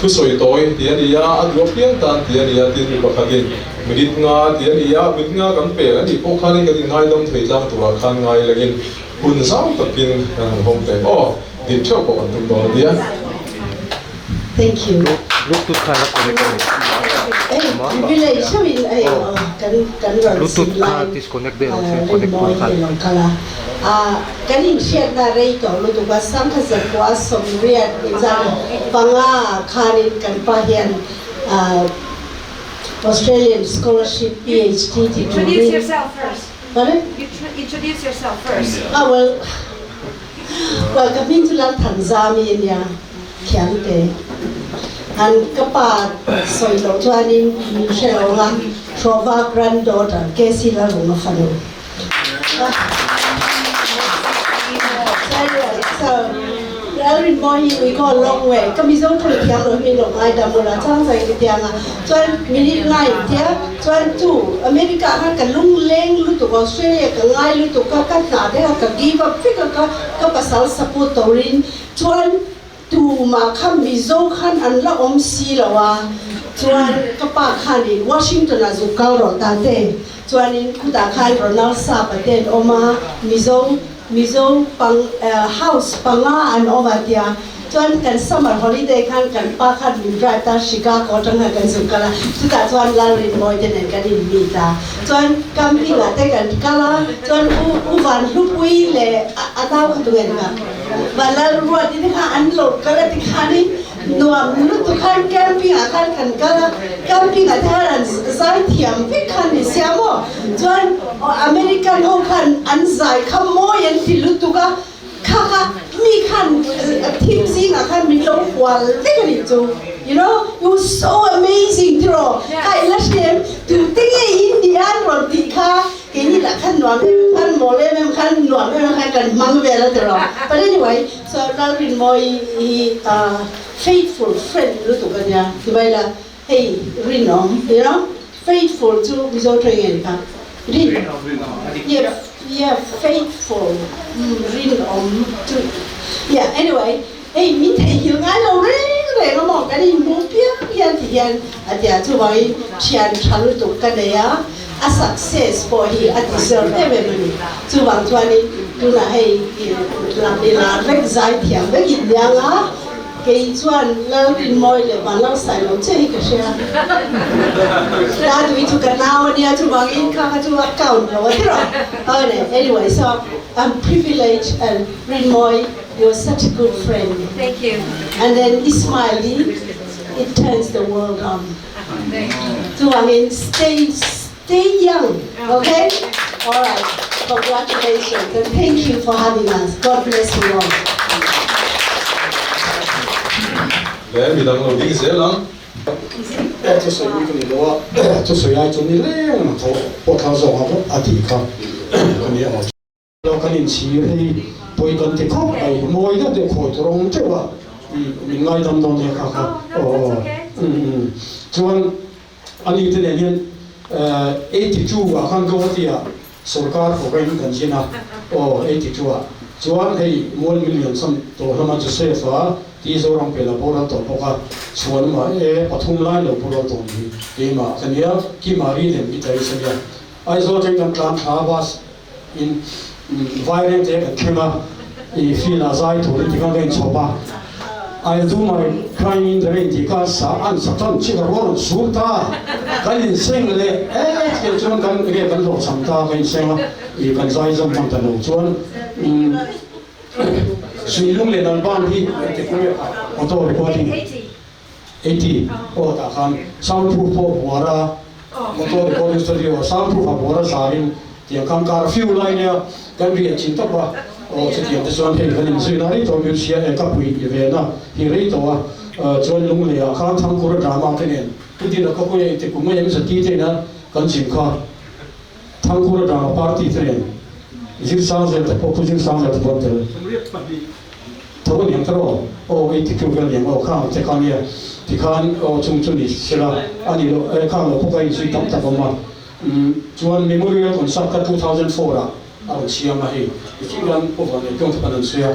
A: Thusawi tawi tih a ni a, a duh apiang tan tih a ni a, tin mi pakhatin minute nga tih a ni a, minute nga kan pel a nih pawh khanin kan inngaidam thei tlang turah khan ngai lengin hun zau takin kan han hawng teh aw, din theuh pawh kan tum dawn a nia.
F: Thank you.
G: Bluetooth khan a connect a ni.
F: Hei village theuhin a eng kan kan rawn
G: Bluetooth
F: sim
G: kha
F: lai
G: disconnect daih lo se connect
F: rinmawi
G: tur khan.
F: hi a lo kal a. Kan inhriatna rei tawh lutuk a, Sangkhaza khua sawmriat inzat panga khanin kan pa hian Australian Scholarship PhD ti turin
B: Introduce yourself first.
F: Pardon?
B: Introduce yourself first.
F: Ah well, well ka hming chu Lalthanzami a nia, Thiante. An ka pa sawi loh chuanin min hre lo ang a, Hrawva granddaughter KC Lalrunga fanu. Lalrinmawi hi we go a long way ka Mizo thu thiam lo hi min lo ngaidam ula chang chang ka tiang a chuan minute ngai tia chuan chu America ah khan ka lungleng lutuk Australia ka ngai lutuk a ka hna te kha ka give up vek a ka ka pasal support turin chuan Tumah kha Mizo khan an la awm si lo a, chuan ka pa khanin Washington ah zuk kal rawh ta te, chuanin khutah khan Ronald Sapa te an awm a, Mizo Mizo pang house panga an awm a tia, chuan kan summer holiday khan kan pa khan min drive ta Chicago atang khan kan zuk kal a, chutah chuan Lalrinmawi te nen kan in meet a, chuan camping ah te kan kal a, chuan U U Vanhlupui leh a nau kha tunge ni kha? Vanlal ruat in kha an lo kal a tikhanin nuam lutuk khan camping ah khan kan kal a, camping ah te khan an zai thiam vek khan ni sia maw chuan American ho khan an zai kha mawi an ti lutuk a, kha kha mi khan thim zingah khan min lo hual vek a nih chu you know it was so amazing tiraw kha ila hriam tute nge India an rawn tih kha. Keini lah khan nuam em em khan mawl em em khan nuam em em khan kan hmang vel a tiraw. But anyway, so Lalrinmawi hi faithful friend lutuk a nia ti mai la, hei rinawm, you know, faithful chu Mizo tawng nge ni kha? Rin, yeah, yeah, faithful, rinawm chu, yeah, anyway, hei min theihnghilh ngai lo reng reng a maw, kan inhmuh piang hian ti hian a tia, chuvangin thian tha lutuk ka nei a, a success pawh hi a deserve em em a ni. Chuvang chuanin tunah hei lam i lar vek, zai thiam vek in niang a, kei chuan Lalrinmawi leh Vanlalsailo che hi ka hria. Dadui chu ka nau a nia, chuvangin kha kha chu a count lo a tiraw. Anyway, so I'm privileged and Rinmawi, You're such a good friend.
B: Thank you.
F: And then Ismaili, it turns the world on.
B: Thank you.
F: Chuvangin stay stay young, okay? All right. Congratulations and thank you for having us. God bless you all.
A: Le midang lo ding zel ang.
H: Thusawi mi ka ni lo a, thusawi ai chu ni leng ang tho pawh thlang zawk ang a tih kha ka ni ang. Lo kan inchhir hi pawi kan ti khawp mai, mawi deuh deuh khawi tur a awm teuh a, min ngaidam dawn nia kha kha aw aw chuan ani te nen hian 82 ah khan Guwahati ah sorkar program kan zin a aw 82 ah chuan hei mual min lian chhan tawh hlawm a Joseph a ti Zoram pela boral tawh bawk a chhuan mah e pathum lai lo boral tawh ni keimah ka nia Kimari lem guitarist a nia Aizawl atangin kan tlan thla bus In vaireng te kan thleng a, i field ah zai tur in tikhan ka inchhawp a, I'll do my crying in the rain tih kha sa an sa tan chiah ka rual rawn sur ta, kan inseng leh e tiang chuan kan enge kan hlawhchham ta ka inseng a, i kan zai zam hman ta lo chuan Suihlung leh Lalban hi engtik nge auto recording 80 aw tah khan sound proof pawh buar a motor recording studio sound proof a buar a zarin tiang khan curfew lai nia kan riah chin tawp a aw chutiang te chuan hei kan inzui na rei tawh hmel e ka pui i ve na hi rei tawh a chuan lunglei ah khan Thangkura drama te nen chutin a khawpui a inti kum mai em zati te ina kan zin kha Thangkura drama party te nen zir sang zel te pawh pu zir sang zel te pawh an tel. Tho a niang tawh aw, aw 82 vel niang aw khang che kha nia tikhan aw chung chu ni sela a ni loh e khang lo pawh ka inzui tam tak awm a umm chuan memorial concert kha 2004 ah a rawn siam a hei nichin khan over nei tawng te kan rawn sawi a.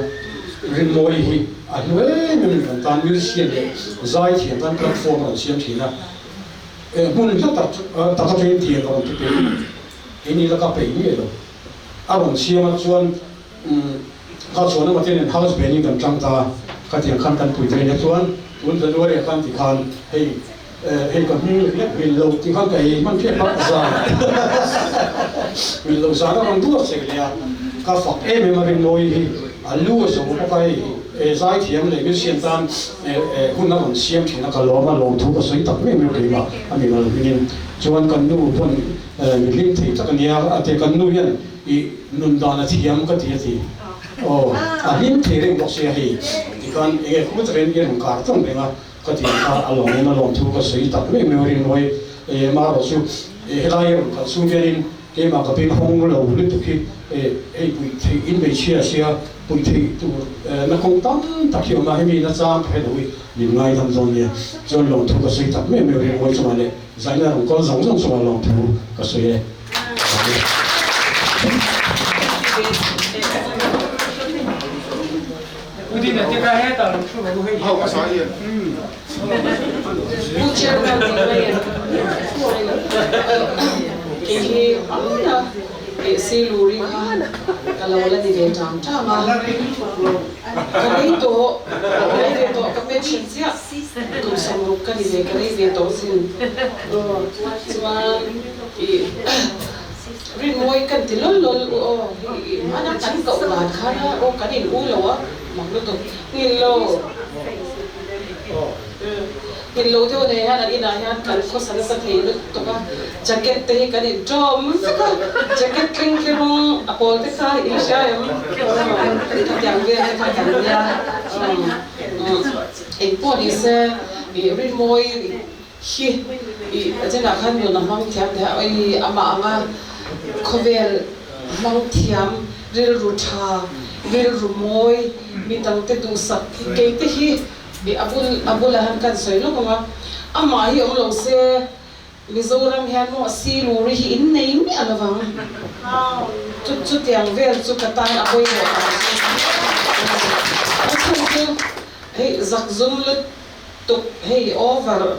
H: Rinmawi hi a hnu em em in kan tan musician leh zaithiam tan platform a rawn siam thin a, hmun hla tak tak atangin tiang ka rawn ti peih keini laka peih miah lo a rawn siam a chuan kha chuan ama te nen house band in kan tang ta khatiang khan kan pui ve nia chuan tun January ah khan tikhan hei hei ka hming lek lek hmil lo tih khan ka ei hman ṭep a zan hmil lo zan a rawn duat sek leh a ka fak em em a Rinmawi hi a lu a zo bawk a hei zaithiam leh musician tan hun a rawn siam ṭhin a ka lawm a lawmthu ka sawi tak meuh meuh keimah a mimal hmingin chuan kan nu pawn mi hlim thei tak a nia a ti kan nu hian i nun dan a thiam ka ti a ti aw a hlim thei reng bawk sia hei tikhan enge khur takin i rawn kar tawng reng a. Ka tih kha a lawm in a lawm thu ka sawi tak meuh meuh rinmawi amaherawh chu helai rawn kal chung hianin keimah ka beng hawng lo lutuk hi hei puih theih in hmeichhia sia puih theih tur na kawng tam tak hi awm a, hemi nachang ka hre lo hi min ngaidam dawn nia chuan lawm thu ka sawi tak meuh meuh rinmawi chungah leh zaina rawn kal zawng zawng chungah lawm thu ka sawi e.
I: Rinmawi kan ti lawl lawl u aw, hei hmana kan koh dan khan aw kan in u lo a, mak lutuk ngil lo ngil lo deuh nei hian an inah hian kan khawsa nasa thei lutuk a, jacket te hi kan in tawm vek a, jacket tling khi rawng a pawl te kha in hria em khatiang vel te kha kan nia engpawh nise rinmawi Hi i a chenah khan nun a hmang thiam thei a, oi amah anga khawvel hmang thiam, rilru tha, rilru mawi, mi dangte duhsak hi keite hi i a bul a bulah hian kan sawi lawk ang a, amah hi awm lo se Mizoram hian maw siluri hi in nei miah lo vang, chu chutiang vel chu ka tan a pawimawh tak a ni. A chhan chu hei zakzum lut. Tuk hei over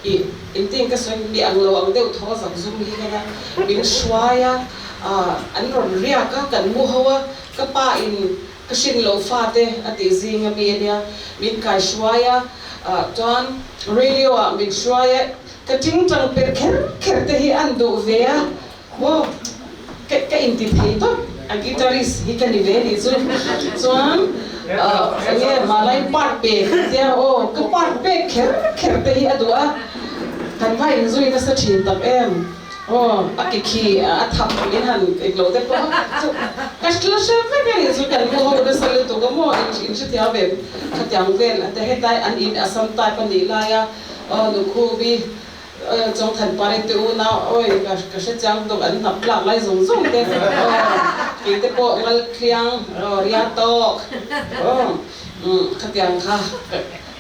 I: i engtin ka sawi mi ang lo ang deuh thaw zak zum hi ka nia min hruai a an rawn riak a kan mu ho a ka pa in ka hrin lo fa te a tih zing a mi a nia min kai hruai a chuan radio ah min hruai a ka tingtang per kher kher te hi an duh ve a maw ka ka inti thei tawp a guitarist hi ka ni ve nih chu chuan enge malai part pe kan tia aw ka part pek kher kher te hi a duh a kan va inzui nasa thin tak em aw a ke khi a thap min han englo te pawh chu ka la hre vek a nih chu kan mu ho nasa lutuk a maw in hrethiam em khatiang vel a te hetlai an in Assam type a nih laia aw nukhubi Chawngthan pari te unau awi ka hre chiang tawk an hnap tlak lai zawng zawng te aw kei te pawh ngal thliang aw ria tawk aw khatiang kha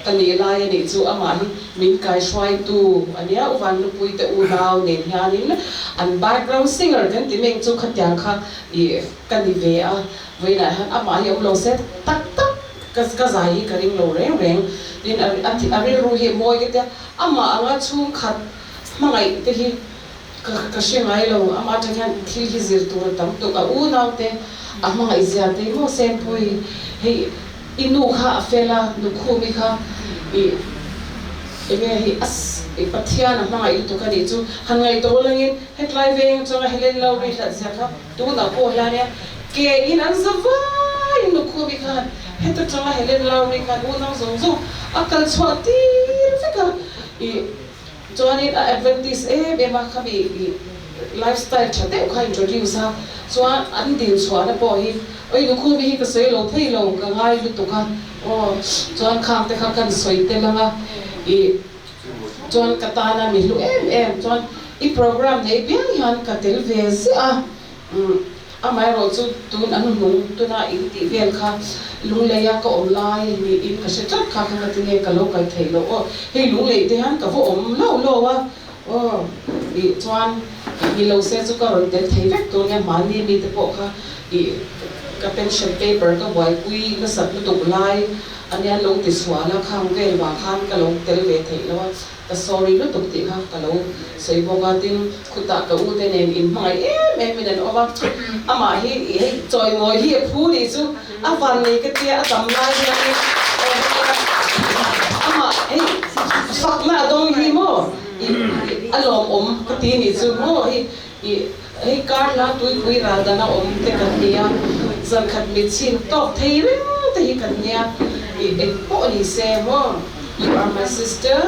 I: ka nih lai a nih chu amah hi min kai hruaitu a nia u Vanlupui te unau nen hianin an background singer kan ti meng chu khatiang kha ih ka ni ve a vawiinah hian amah hi awm lo se tak tak ka zai hi ka ring lo reng reng tin a rilru hi mawi ka tia Amah anga chhungkhat hmangaih te hi ka ka hre ngai lo, amah atang hian thil hi zir tur a tam tuk, a unau te a hmangaih zia te maw Sempui hei i nu kha a fel a, Nukhumi kha i enge hei a i Pathian a hmangaih lutuk a nih chu han ngaihtuah ulangin hetlai veng atanga Helen Lowry hlat zia kha tunah pawh hian e ke in an za vaiin Nukhumi khan Heta tanga Helen Lowry khan unau zawng zawng a kal chhuah tir vek a, ih chuanin a Adventist em em a, khami ih lifestyle tha deuh kha introduce a, chuan an dil chhuahna pawh hi oi Nukhumi hi ka sawi lo thei lo ka ngai lutuk a, aw chuan khang te kha kan sawi tel ang a, ih chuan ka tana mi hlu em em chuan i program nei piang hian ka tel ve ziah a, umm. Amaherawh chu tun an hnung tuna in tih vel kha Lungleia ka awm lai niin ka hre tlat kha kha ka ti nge ka lo kal theih loh aw hei Lunglei te hian ka va awm lo lo a aw ih chuan ih ni lo se chu ka rawn tel thei vek tur nge hmanni mi te pawh kha ih ka pension paper ka buaipui nasat lutuk lai ania lo ti sual a, khang vel vang khan ka lo tel ve theih lo a, ka sorry lutuk tih kha ka lo sawi bawk a, tin khutah ka u te nen in hmangaih em em in an awm a, amah hi hei chawimawi hi a phu nih chu a van nei ka tia a tam lai hianin amah hei fakna a dawng hi maw ih a lawmawm ka ti nih chu maw hei ih Hei kar hla tuipui ral dana awm te kan nia, zan khat mit chhin tawk thei reng te hi kan nia, ih eng pawh ni se maw, you are my sister,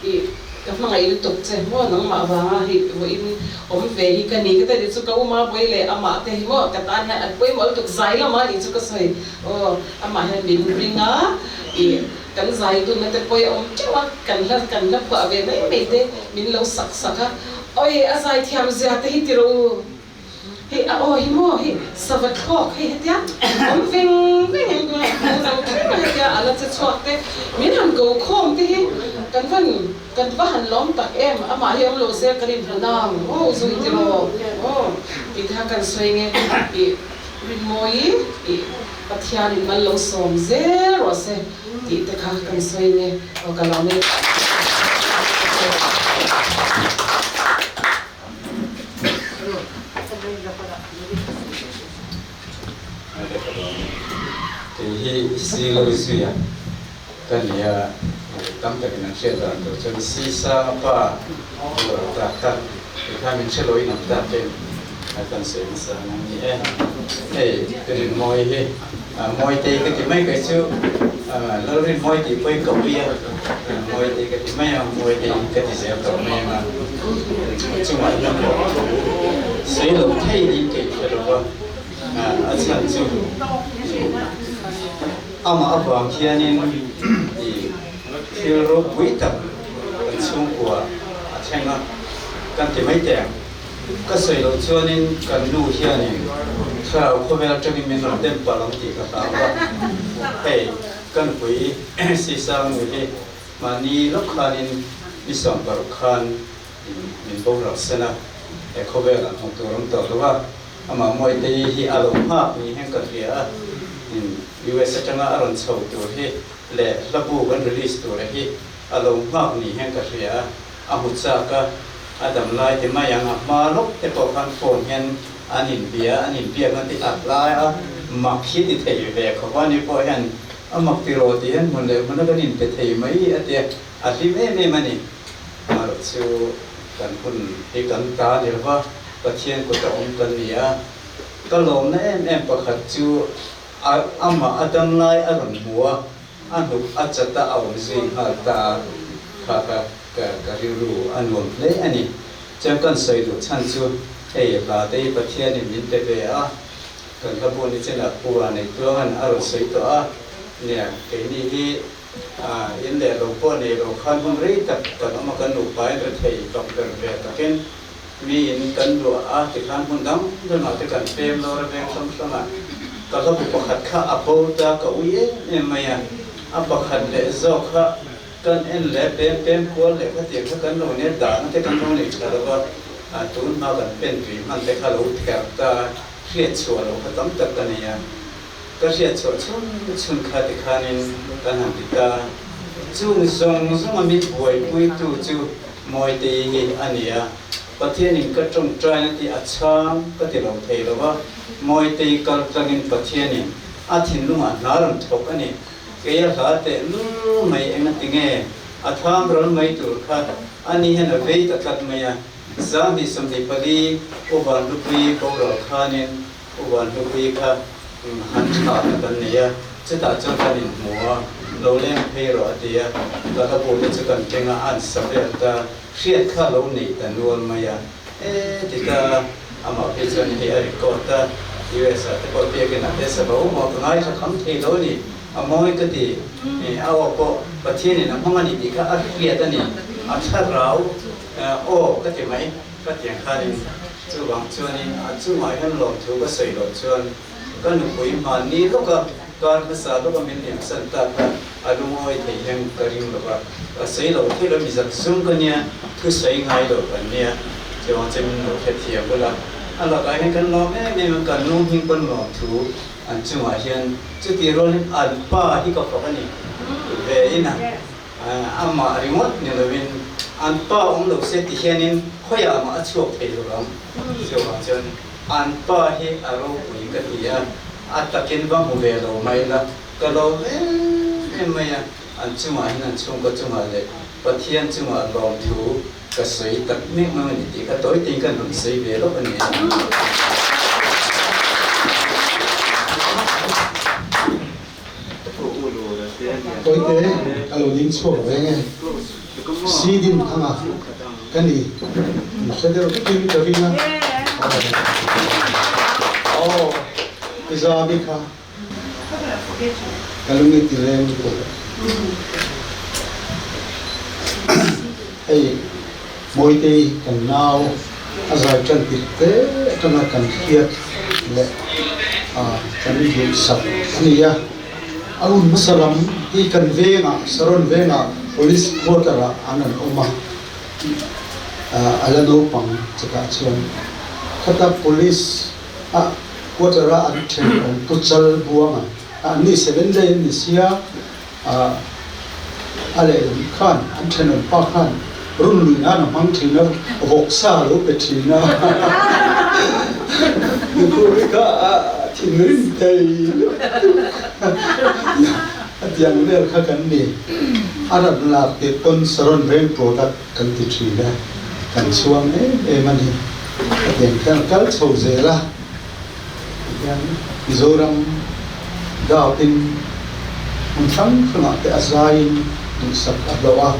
I: ih ka hmangaih lutuk che maw nangmah vanga hei vawiin awm ve hi ka ni ka ta ni chu ka uma pawi leh amah te hi maw ka tan hian an pawimawh lutuk zai lama nih chu ka sawi aw amah hian min ring a, ih kan zai dunna te pawi a awm teuh a, kan hla kan hla phuah ve mai mai te min lo sak sak a. Oi a zaithiam zia te hi ti rawh u. Hei a aw hi maw hei sava thlawk hei hetia awm veng veng em tuna hmu zo thleng a hetia a la che chhuak te min han ko khawm te hi kan van kan va han lawm tak em amah hi awm lo se kan inhmu nang aw zui ti rawh aw tih te kha kan sawi nge ih Rinmawi ih Pathian in mal lo sawm zel rawh se tih te kha kan sawi nge aw ka lawm e.
J: Kei hi silo zuia ka nia tam takin an hriat dan tur chuan sisa a pa boral ta kha tikhan min hre loin an tak em a kan sawi hmasa ang a ni e. Hei Rinmawi hi Mawitei ka ti mai kei chu Lalrinmawi tih pawhin ka ui a, Mawitei ka ti mai a, Mawitei ka ti zel tawh mai ang a, chungah hian pawh thu sawi lo thei niin ka inhre lo va, a chhan chu amah avang hianin thil ropui tak kan chhungkua a thleng a, kan ti mai teh ang. Ka sawi loh chuanin kan nu hianin thlarau khawvel atangin min rawn dem palh ang tih ka hlau a. Hei, ka nupui Sisang nu hi mahni lawk khanin ni 16 khan min boral sen a, he khawvel ah hmuh tur awm tawh lo a. Amah Mawitei hi a lo nghak ni hian ka hria a, US atanga a rawn chho tur hi leh hlabu kan release tur hi a lo nghak ni hian ka hria a. A hmu chak a, a dam lai ti mai ang, a hma lawk te pawh khan phone hian an inbia, an inbiak an ti at lai a, mak hi ti thei ve khawp a, ni pawh hian a mak ti rawh tih hian hmun leh hmun a kan inpe thei mai a tia, a hlim em em a ni. Amaherawh chu kan hun hi kan ta ni lova, Pathian kut a awm kan ni a, ka lawmna em em pakhat chu a amah a dam lai a rawn hmu a, A hnuk a chat a awm zui nghal ta a, kha ka ka ka rilru a nuam hle a ni. Chuan kan sawi duh chhan chu hei hla te hi Pathianin min pe ve a, kan hla bu ni chenah Pu a nei tluangan a rawn sawi tawh a, nia keini hi in leh lo pawh nei lo khan hun rei tak kan awm a, kan nupa in rethei vak ber ve takin miin kan luah a tikhan hmun dang dangah te kan pem lo ra veng hrang hrang a, ka hlabu pakhat kha a bo ta ka ui em em mai a, a pakhat leh zawk kha kan en leh pem pem kual leh kha tiang kha kan lo nia dahna te kan lo nei tha lo va, tun hma kan pen tui hman te kha lo ther ta hriat chhuah loh kha tam tak ka nei a, ka hriat chhuah chhun chhun kha tikhanin kan han ti ta, chung zawng zawng a min buaipuitu chu Mawitei hi a ni a, Pathianin ka tawngtaina tih a chhang ka ti lo thei lo va, Mawitei kal tlangin Pathianin a thinlungah hna rawn thawk a ni. Kei a hla teh lul mai eng a ti nge? A tham ral mai tur kha a ni hian a vei ta tlat mai a, 2024 Uvan Hlupui boral khanin Uvan Hlupui kha han tha na kan nei a, chutah chuan kan inhmu a, lo leng phei rawh a ti a, ka hla bu te chu kan keng a, an sa vel ta, hriat kha lo nei ta nual mai a, e ti ta, amah phei chuan hei a record a, US ah te pawh biakin ah te sa bo maw ka ngaithla kham thei lo a ni, a mawi ka ti, a aw pawh Pathianin a hmang a ni tih kha a hriat a ni, a thlarau aw ka ti mai. Ka tiang khanin chuvang chuanin a chungah hian lawmthu ka sawi loh chuan ka nupui hmanni lawka kar hmasa lawka min liamsan tak kha a lungawi thei hian ka ring lo va, ka sawi loh thei lo mi zak zum ka nia, thu sawi ngai lo kan nia, chuvang chuan min lo hrethiam bula a lakah hian kan lawm em em a, kan nu hming pawn lawmthu An chungah hian chuti rualin an pa hi ka fak a ni ve in a, amah ringawt ni lovin an pa awm lo se ti hianin khawiah mah a chhuak thei lo ang. Chuvang chuan an pa hi a ropui ka ti a, a takin va hmu ve lo mai la, ka lo em em mai a, an chungah hian an chhungkaw chungah leh Pathian chungah lawmthu ka sawi tak mek mai a ni tih kha tawi tein kan rawn sawi ve lawk a ni.
H: Tawite ka lo ding chhuak reng e. Si din thanga ka ni. In hre deuh vekin ka ring a. Aw, i zami kha. Ka lung i ti leng lutuk. Hei Mawitei kan nau a zai tan tirh te atanga kan hriat leh kan duhsak a ni a. A hun hmasa lam hi kan vengah Saron vengah Police quarter ah an rawn awm a, a la naupang chakah chuan khata Police a quarter a an thenawm pu chal buanga an ni seven day an ni sia a a lehlam khan an thenawm pa khan run lui nan a hmang thin a vawksa a lo pe thin a nukhuri kha a thinrim thei lutuk a tiang vel kha kan ni a ran lak tirh pawn saron veng product kan ti thin a kan chhuang em em a ni. Hetiang khian a kal chho zel a, tihian Mizoram dâwtin hmun hrang hrangah te a zaiin duhsak a hlawh a,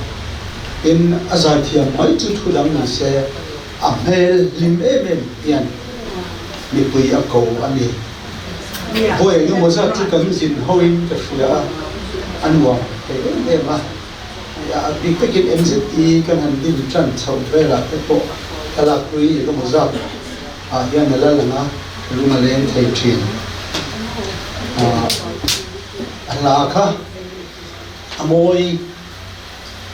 H: tin a zaithiam mai chu thu dang ni se a hmel hlim em em hian mipui a ko a ni. Vawi engemaw zat chu kan zin hoin ka hria a, a nuam thei em em a. A bik takin MZE kan han din tan chhoh velah te pawh thlalak hlui engemaw zat ah hian a la lang a, lung a leng thei thin. A hla kha a mawi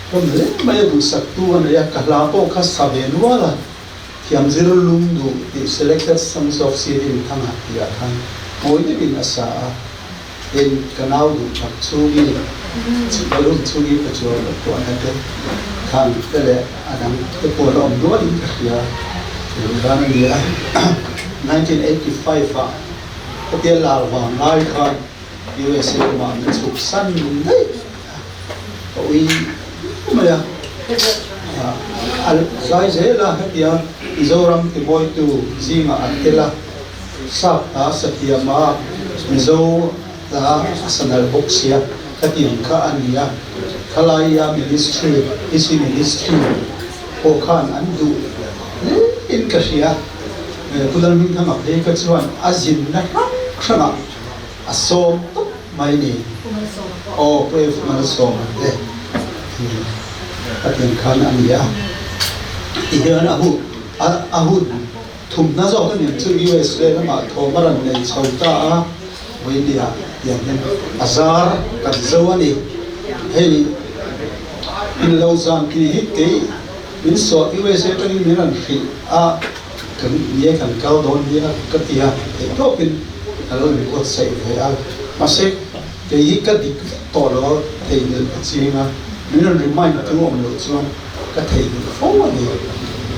H: hlawm hle mai a, duhsak tu a nei a, ka hla pawh kha sa ve nual a, Thiam zir lung duh tih Selected Songs of Sirin Thanga tih ah khan mawi deuhin a sa a. Tin, ka nau duh tak chhungi, balloon chhungi ka chuang loh pawh ana te khan te leh a dang te pawh la awm nualin ka hria. Tih khan a ni a, 1985 ah khatia lar vang lai khan USA lamah min chhuk san daih a, ka ui viau mai a. A zai zel a, hetia Mizoram timawitu zingah a tel a. Sap hla sathiam a, Mizo hla a sa nalh bawk sia, khatiang kha a ni a. Khalaia Ministry, PC Ministry pawh khan an duh hle in ka hria. Pu Lalhmingthanga phei kha chuan a zinna hrang hrangah a sawm tawp mai ni. Aw, Pu F Malsawma te khatiang khan a ni a. Tihian a hun. Thumna zawk a nih chu US vel lamah thawm a rawn nei chho ta a, Vawinia tiang hian a zar kan zo a ni. Hei in lo zan tih hi kei min suah USA atangin min rawn hrilh a, kan nie kan kal dawn nia ka ti a, theihtawpin ka lo inbuatsaih ve a, mahse kei hi ka dik vek tawh lo a, theihnghilh ka ching a, min rawn remind tu awm loh chuan Ka theihnghilh fo a ni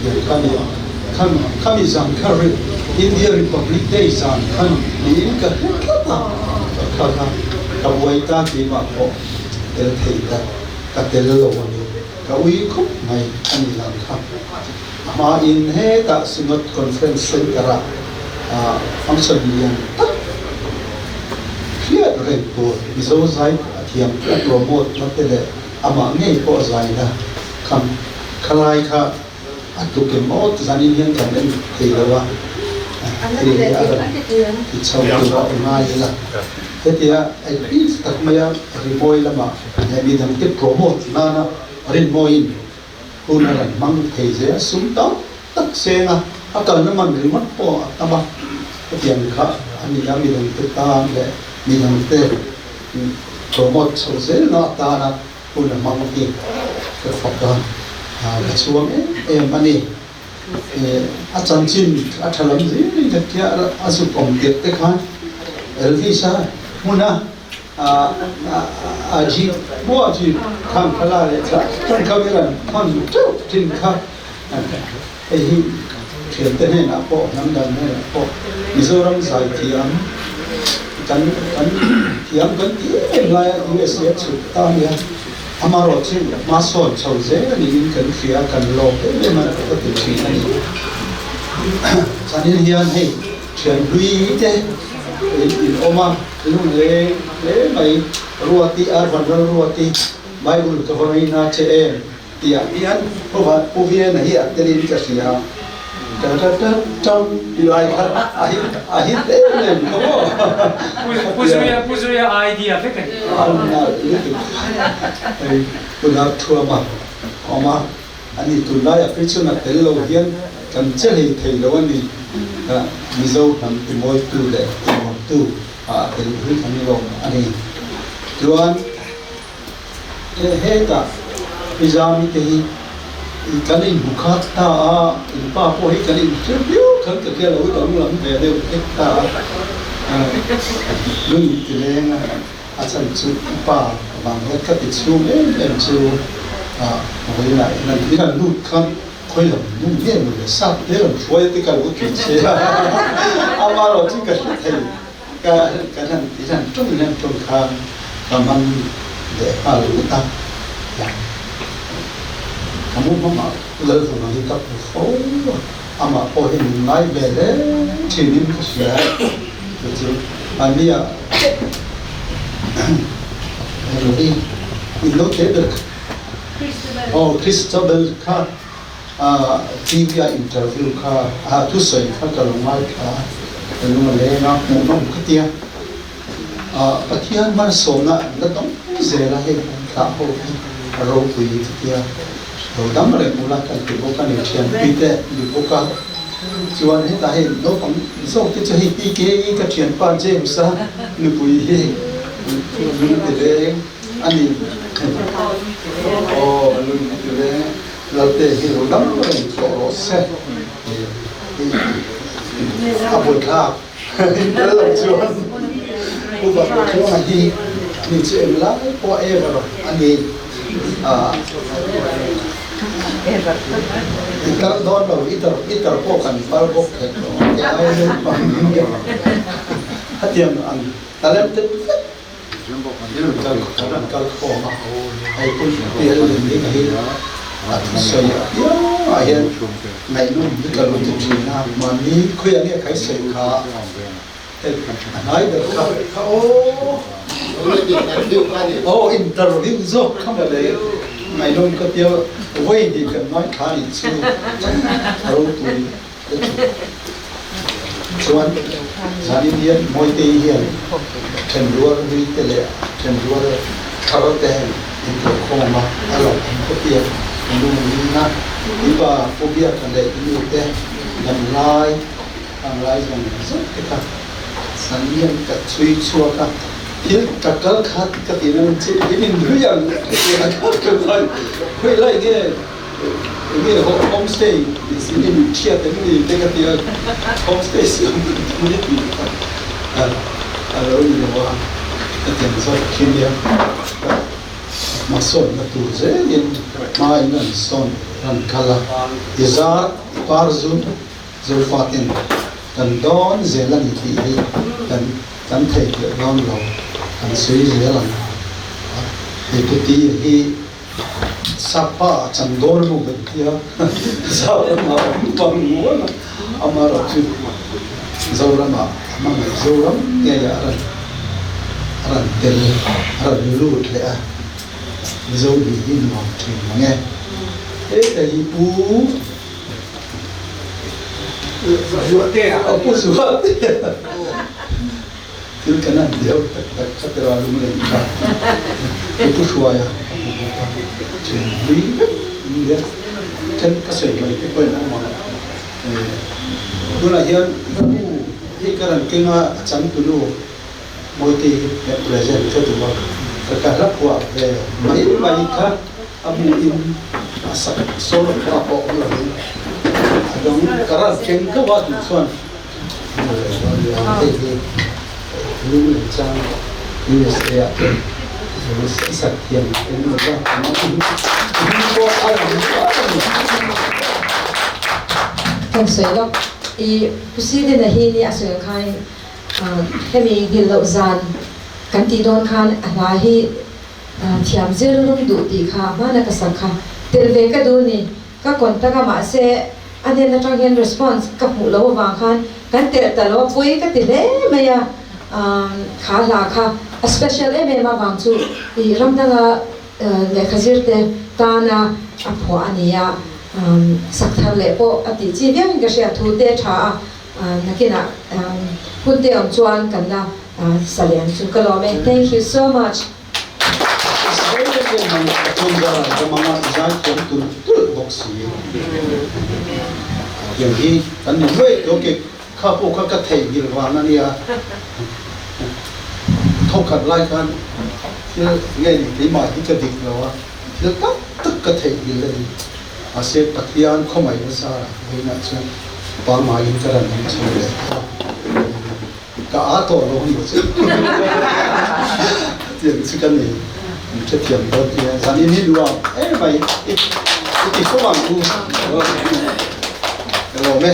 H: tiang kha ni a, khan khami zan kha ri India Republic Day zan khan niin ka hre tlat a, kha kha ka buai ta keimah pawh tel thei ta ka tel lo a ni, ka ui khawp mai a ni zan kha. A hmain hetah Synod Conference Centre ah function lian tak hriat reng tur Mizo zai a thiam a promote na te leh Amah ngei pawh a zaina kham khalai kha a tuk em aw ti zanin hian kan en thei lo a, hei hi a rawn ti chho tur a awm ngai ila. Hetia active tak maia rimawi lamah leh midangte promote nana rinmawiin hun a rawn hmang thei zel a, sum tam tak seng a, a kalna man ringawt pawh a tam a, hetiang kha a ni a, midangte tan leh midangte Promote chho zel na atana hun a hmang hi ka fak a, ka chhuang em em a ni. A chanchin a tha lam zel in ka tia a zuk awm tirh te khan
K: Elvis-a hmuna a jeep pawh jeep khan kha la leh thlah chuan kha vel an thawn teuh thin kha hei hi thiante hnenah pawh hnam dang hnenah pawh Mizoram zai thiam kan kan thiam kan ti em em laia USA a chhuk ta a nia amarawh chu hma sawn chho zel a niin kan hria kan lawm em em a ka ti thin a ni chuanin hian hei thian hlui te in in awm a lung leng hle mai Ruati a rawn ral Ruati Bible ka va ngaina che em tih ah hian Pu Viena hi a telin ka hria ta ta ta tang ti lai kha a hit a hit em em kha maw
D: Pu Zuia Pu Zuia idea vek a ni.
K: A nalh lutuk hei Pu Darthuama a awm a ani tunlai ah phei chuan a tel lo hian kan che hlei thei lo a ni Mizo hnam timawitu leh tinuamtu ah a tel hi kan lawm a ni chuan Hetah Mizami te hi kan inhmu khat ta a, in pa pawh hi kan inhre viau khan ka hria lo danglam ve deuh hlek ta a, lung ti leng a, a chan chu i pa vang hian ka ti chhung em em chu vawiinah hian in an lut khan khawi lam nung nge maw le sap te rawn hruai a ti ka lo ti che a, amaherawhchu ka hre thei. Ka kan han ti hlan ṭawng hlan ṭawng kha ka man leh nghal ngawt a, ka mu hmangah Lalvunga hi ka hmu fo a, amah pawh hi min ngai ve hle ṭhinin ka hria chu chu ania eng hi in lo tle ber kha aw Christabel kha TV a interview kha a thusawi kha ka lo ngaithla a, ka lung a leng a, hmuhnawm ka tia. Pathian malsawmna an la dawng zel a, hei kan thlah ho hi a ropui ka tia. Lo dam reng ula kan ti bawk a ni, thianpui te ni bawk a. Chuan hetah hei naupang zawk te chu hei PKE ka thianpa James-a nupui hi lung ti leng a ni. Aw lung ti leng. Lalte hi lo dam reng tawh rawh se a buaithlak tel lo chuan Pu Vanruatluanga hi mi chu eng lai pawh ever a ni i tar dawn lo i tar i tar pawh kan pal bawk thei lo ang ke ai naupang hetiang ang talented vek Kan kal khawm a, hei pui pial lem ding hi a thusawi apiangah hian ngaihnawm hi ka lo ti thin a, mahni khawiah nge khai sawi kha hei a hnai ber kha kha aw aw interview zawk kha mawle ngaihnawm ka tia vawi hnih kan ngaithla anih chu a ropui. Chuan zanin hian Mawitei hian thenrual hlui te leh thenrual thar te heng inkalkhawm a, a lo awm khawp i a, nu Nina, i pa Pu Biaka leh i nu te dam lai ang lai zawng zawng te kha san hian ka chhui chhuak a, thil ka kal khat ka tih na chu in inhlui ang ka ti a, ka ngai khawi lai nge. Enge homestay in in thiat em ni te ka tia homestay siam kan tum ni tih kha a lo ni lo a ka tiang zawk khi nia hmasawnna tur zelin hma in an sawn ran kal a i zar i par zun zofaten kan dawn zel a ni tih hi kan kan theihnghilh dawn lo kan sawi zel ang hei puti hi. Sapa chan dawn emaw kan tia Zoram ah awm bang mual a, amaherawh chu Zoram ah a hmangaih Zoram ngei ah a rawn a rawn tel a rawn lut leh a, Mizo nih hi nuam thin mang e. Heta hi Pu Pu Zualtea. Thil kan han deuh tak tak kha tira lunglei kha i pu hruai a, a hmu bawk a, then hlui vek an ni a, then ka sawi mai te pawhin a awm ang. Tunah hian ka pu hi ka rawn keng a, a changtunu Mawitei hi present ka duh a, ka ka hla phuah ve mai mai kha a hmuh in a sak sawr phuah pawh awm lovin a dang ka rawn keng keuh a duh chuan. Hei hi. Lunglen chang rawh USA ah te i sak thiam en lo va i hming pawh a lang nual a ni.
B: Kan sawi lawk i Pu Sidina hi ni a sawi ang khain hemi nghilh loh zan kan tih dawn khan a hla hi thiam zir lung duh tih kha hmana ka sak kha tel ve ka duh ni. Ka contact a mahse a hnen atang hian response ka hmuh loh avang khan kan telh ta lo a pui ka ti hle mai a, kha hla kha a special em em avang chu ih ram danga lehkha zir te tana a phuah a ni a, sak thar leh pawh a tih chi viau in ka hria thu te tha a nakinah hun te awm chuan kan la sa leh ang chu ka lawm e thank you so much.
K: Tiang hi kan ni nuai tawh ke kha pawh kha ka theihnghilh vang a nia. Thawkhat lai khan thil nge ni keimah hi ka dik lo a, thil tak tak ka theihnghilh a ni. Mahse Pathian khawngaih nasa vawiinah chuan pangngaiin ka rawn awm chho leh ta. Ka aa tawh lo ni chu. Tiang chu ka ni. Min hrethiam dawn ti a. Zan in hi nuam em mai. I ti fo ang u. Ka lawm e.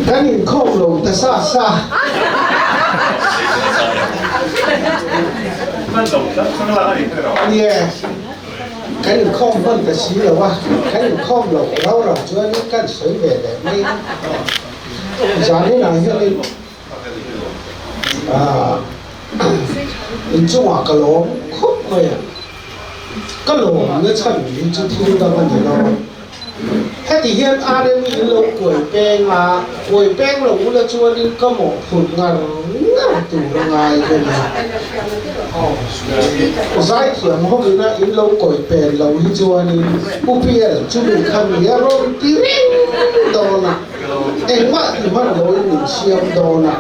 L: Kan inkhawm lo ta sa sa. Yes. Kan inkhawm hman ta si lo a, kan inkhawm loh rau rau chuanin kan sawi ve leh mai a. Zaninah hianin inchungah ka lawm khawp mai a, ka lawmna chhan hi chu thil dang a ni lo. Heti hian RM in lo kuai peng a, kuai peng lo ula chuanin ka mawhphurh ngar ngar tur a ngai ka nia. Zaithiam hovina in lo kawi pen lo hi chuanin UPL chumi kha mi a rawn ti reng dawn a, engmah ti hman loin min siam dawn a.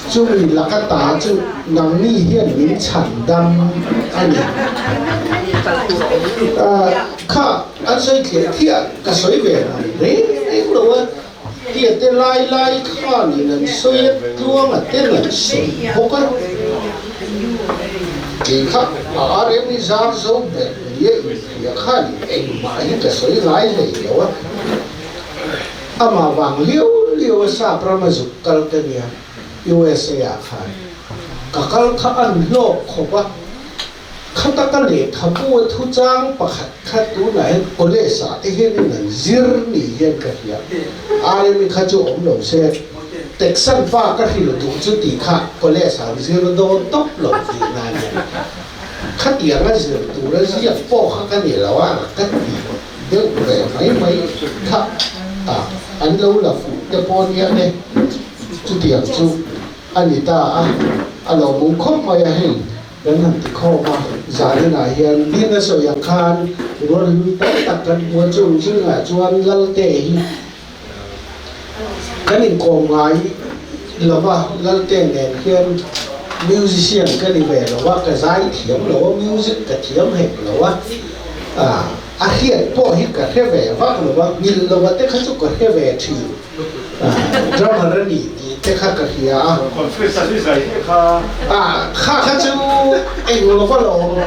L: Chumi laka ta chu nangni hian min chhan dam a ni. Kha an sawi thliah thliah ka sawi ve ang reng reng lo a, tia te lai lai khanin an sawi a, tluanga ten an sawi bawk a. Kei kha a RM i zar zo ber nia inhria khanin engmah hi ka sawi ngai hlei lo a. Amah vang liau liau a sap rama zuk kal ka nia USA ah khan ka kal kha an hlawk khawp a, khata ka lehkhabu a thu chang pakhat kha tunah hian college ah te hianin an zir ni hian ka hria. RME kha chu awm lo se Texan pa ka hrilh duh chu tih kha college ah an zir dawn tawp lo tih na nia. Khatianga zir tura ziak pawh kha ka ni lo a ka ti. Deuh ve mai mai kha a an lo la fuh te pawh nia e, chutiang chu a ni ta a, a lawmawm khawp mai a hei kan han ti khawm a, zaninah hian din a sawi ang khan rual hlui tam tak kan hmu a, chung zingah chuan Lalte hi kan inkawm ngai lo va, Lalte nen hian musician ka ni ve lo a, ka zai thiam lo a, music ka thiam hek lo a, a hriat pawh hi ka hre ve vak lo va, nghilh lo va te kha chu ka hre ve thin, drummer a ni tih te kha ka hria a. Kha kha chu eng lo va lawm.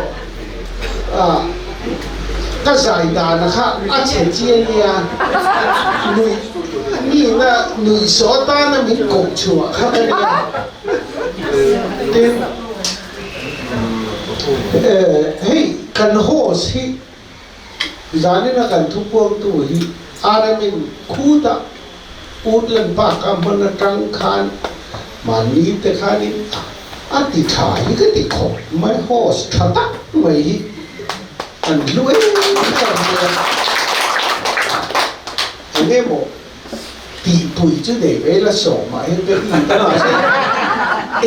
L: Ka zai dana kha a chhe chi a nia, nuih nihna nuih sawh atana min koh chhuah kha ka nia. Tin, hei kan host hi zanina kan thupuangtu hi RM-in khutah Woodland Park a hman atang khan mahni te khanin a ti tha hi ka ti khawp mai, host tha tak mai hi an hlu em em mai a, eng emaw tihpui chu nei ve la sawmah hian ka ti ta a se,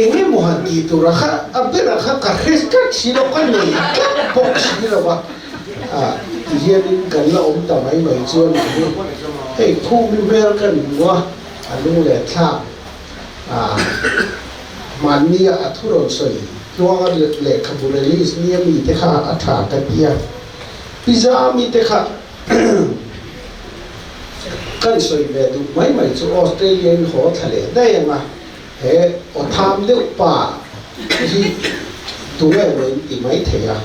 L: eng emaw han tih tur a kha a berah kha ka hre tlat si lo, ka nei tlat bawk si lo a. Ti hianin kan la awm ta mai mai chu a nih hi. Hei khumi hmel kan hmu a, a lung leh thlak hmannia a thu rawn sawi tluanga lehkhabu release nia mite kha a tha ka ti a. Pizza mite kha. Kan sawi ve duh mai mai chu Australia in haw thla leh daih ang a, he aw tham deuh pa hi tunge maw in ti mai thei a,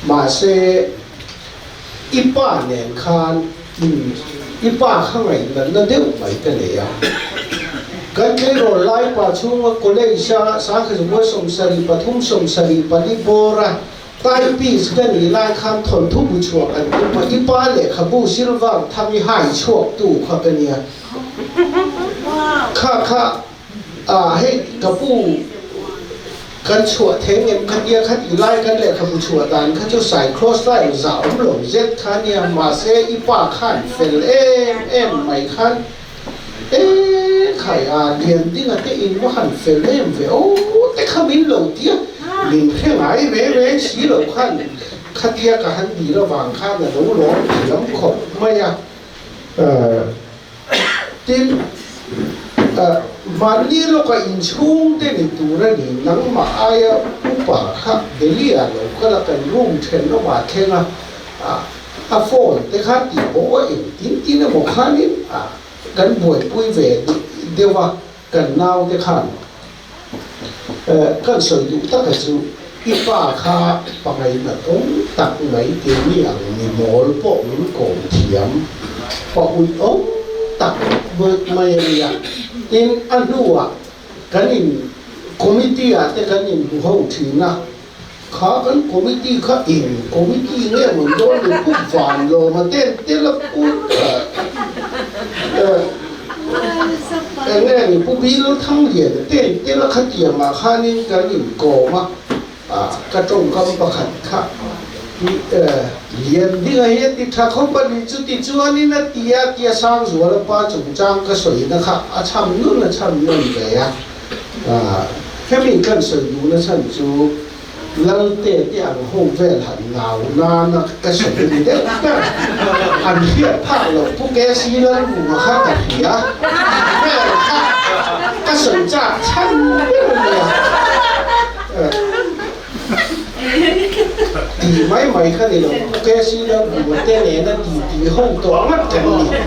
L: mahse i pa nen khan in i pa kha ngaihnatna deuh mai ka nei a. Kan tleirawl lai pa chhunga college a sangkhazubuai 73 74 bawra Typist ka nih lai khan thawnthu bu chhuah kan tum a, i pa lehkhabu silver tham i hai chhuak tu kha ka nia. Kha kha ah hei ka pu kan chhuah theng em kha tia kha tih lai kan lehkhabu chhuah dan kha chu Cycross lai zah awm lo zet kha nia, mahse i pa khan fel em em mai khan E khai a, lian dinga te in va han fel em ve aw te kha min lo tia, min hre ngai ve reng si lo khan khatia ka han dil avang khan a lo lawm thiam khawp mai a. Tin, mahni lawka inchhung te ni tur a ni, nangmah aia upa kha Delhi-ah lo kal a, kan room then awmah thleng a, A phone te kha tih pawh a eng tin tin emaw khanin a kan buaipui ve deuh a, kan nau te khan kan sawi duh taka chu i pa kha pangaihna awm tak mai keini ang mi mawl pawh min kawm thiam pa ui awm tak mai a nia. Tin, a hnuah kan in committee ah te kan inhmu ho thin a. Kha kan committee kha eng committee nge mawn dawn ni pu van lawma ten tel a pu eng nge ni pu Bill Thangliana ten tel a khatiang ah khanin kan inkawm a ka tawngkam pakhat kha lian ding a hi a ti tha khawp a ni chuti chuanin a ti a tia Sangzuala pa chungchang ka sawina kha a chham nun a chham nawn ve a. Hemi kan sawi duhna chhan chu Lalte te ang ho vel han nau nana ka sawi ni deuh ber. An hriat phak loh Pu KC Lalvunga kha ka hria vel kha ka sawi chak chhan ber a nia. Ti mai mai kha ni lo, Pu KC Lalvunga te nena ti ti ho tawh ngat kan ni tih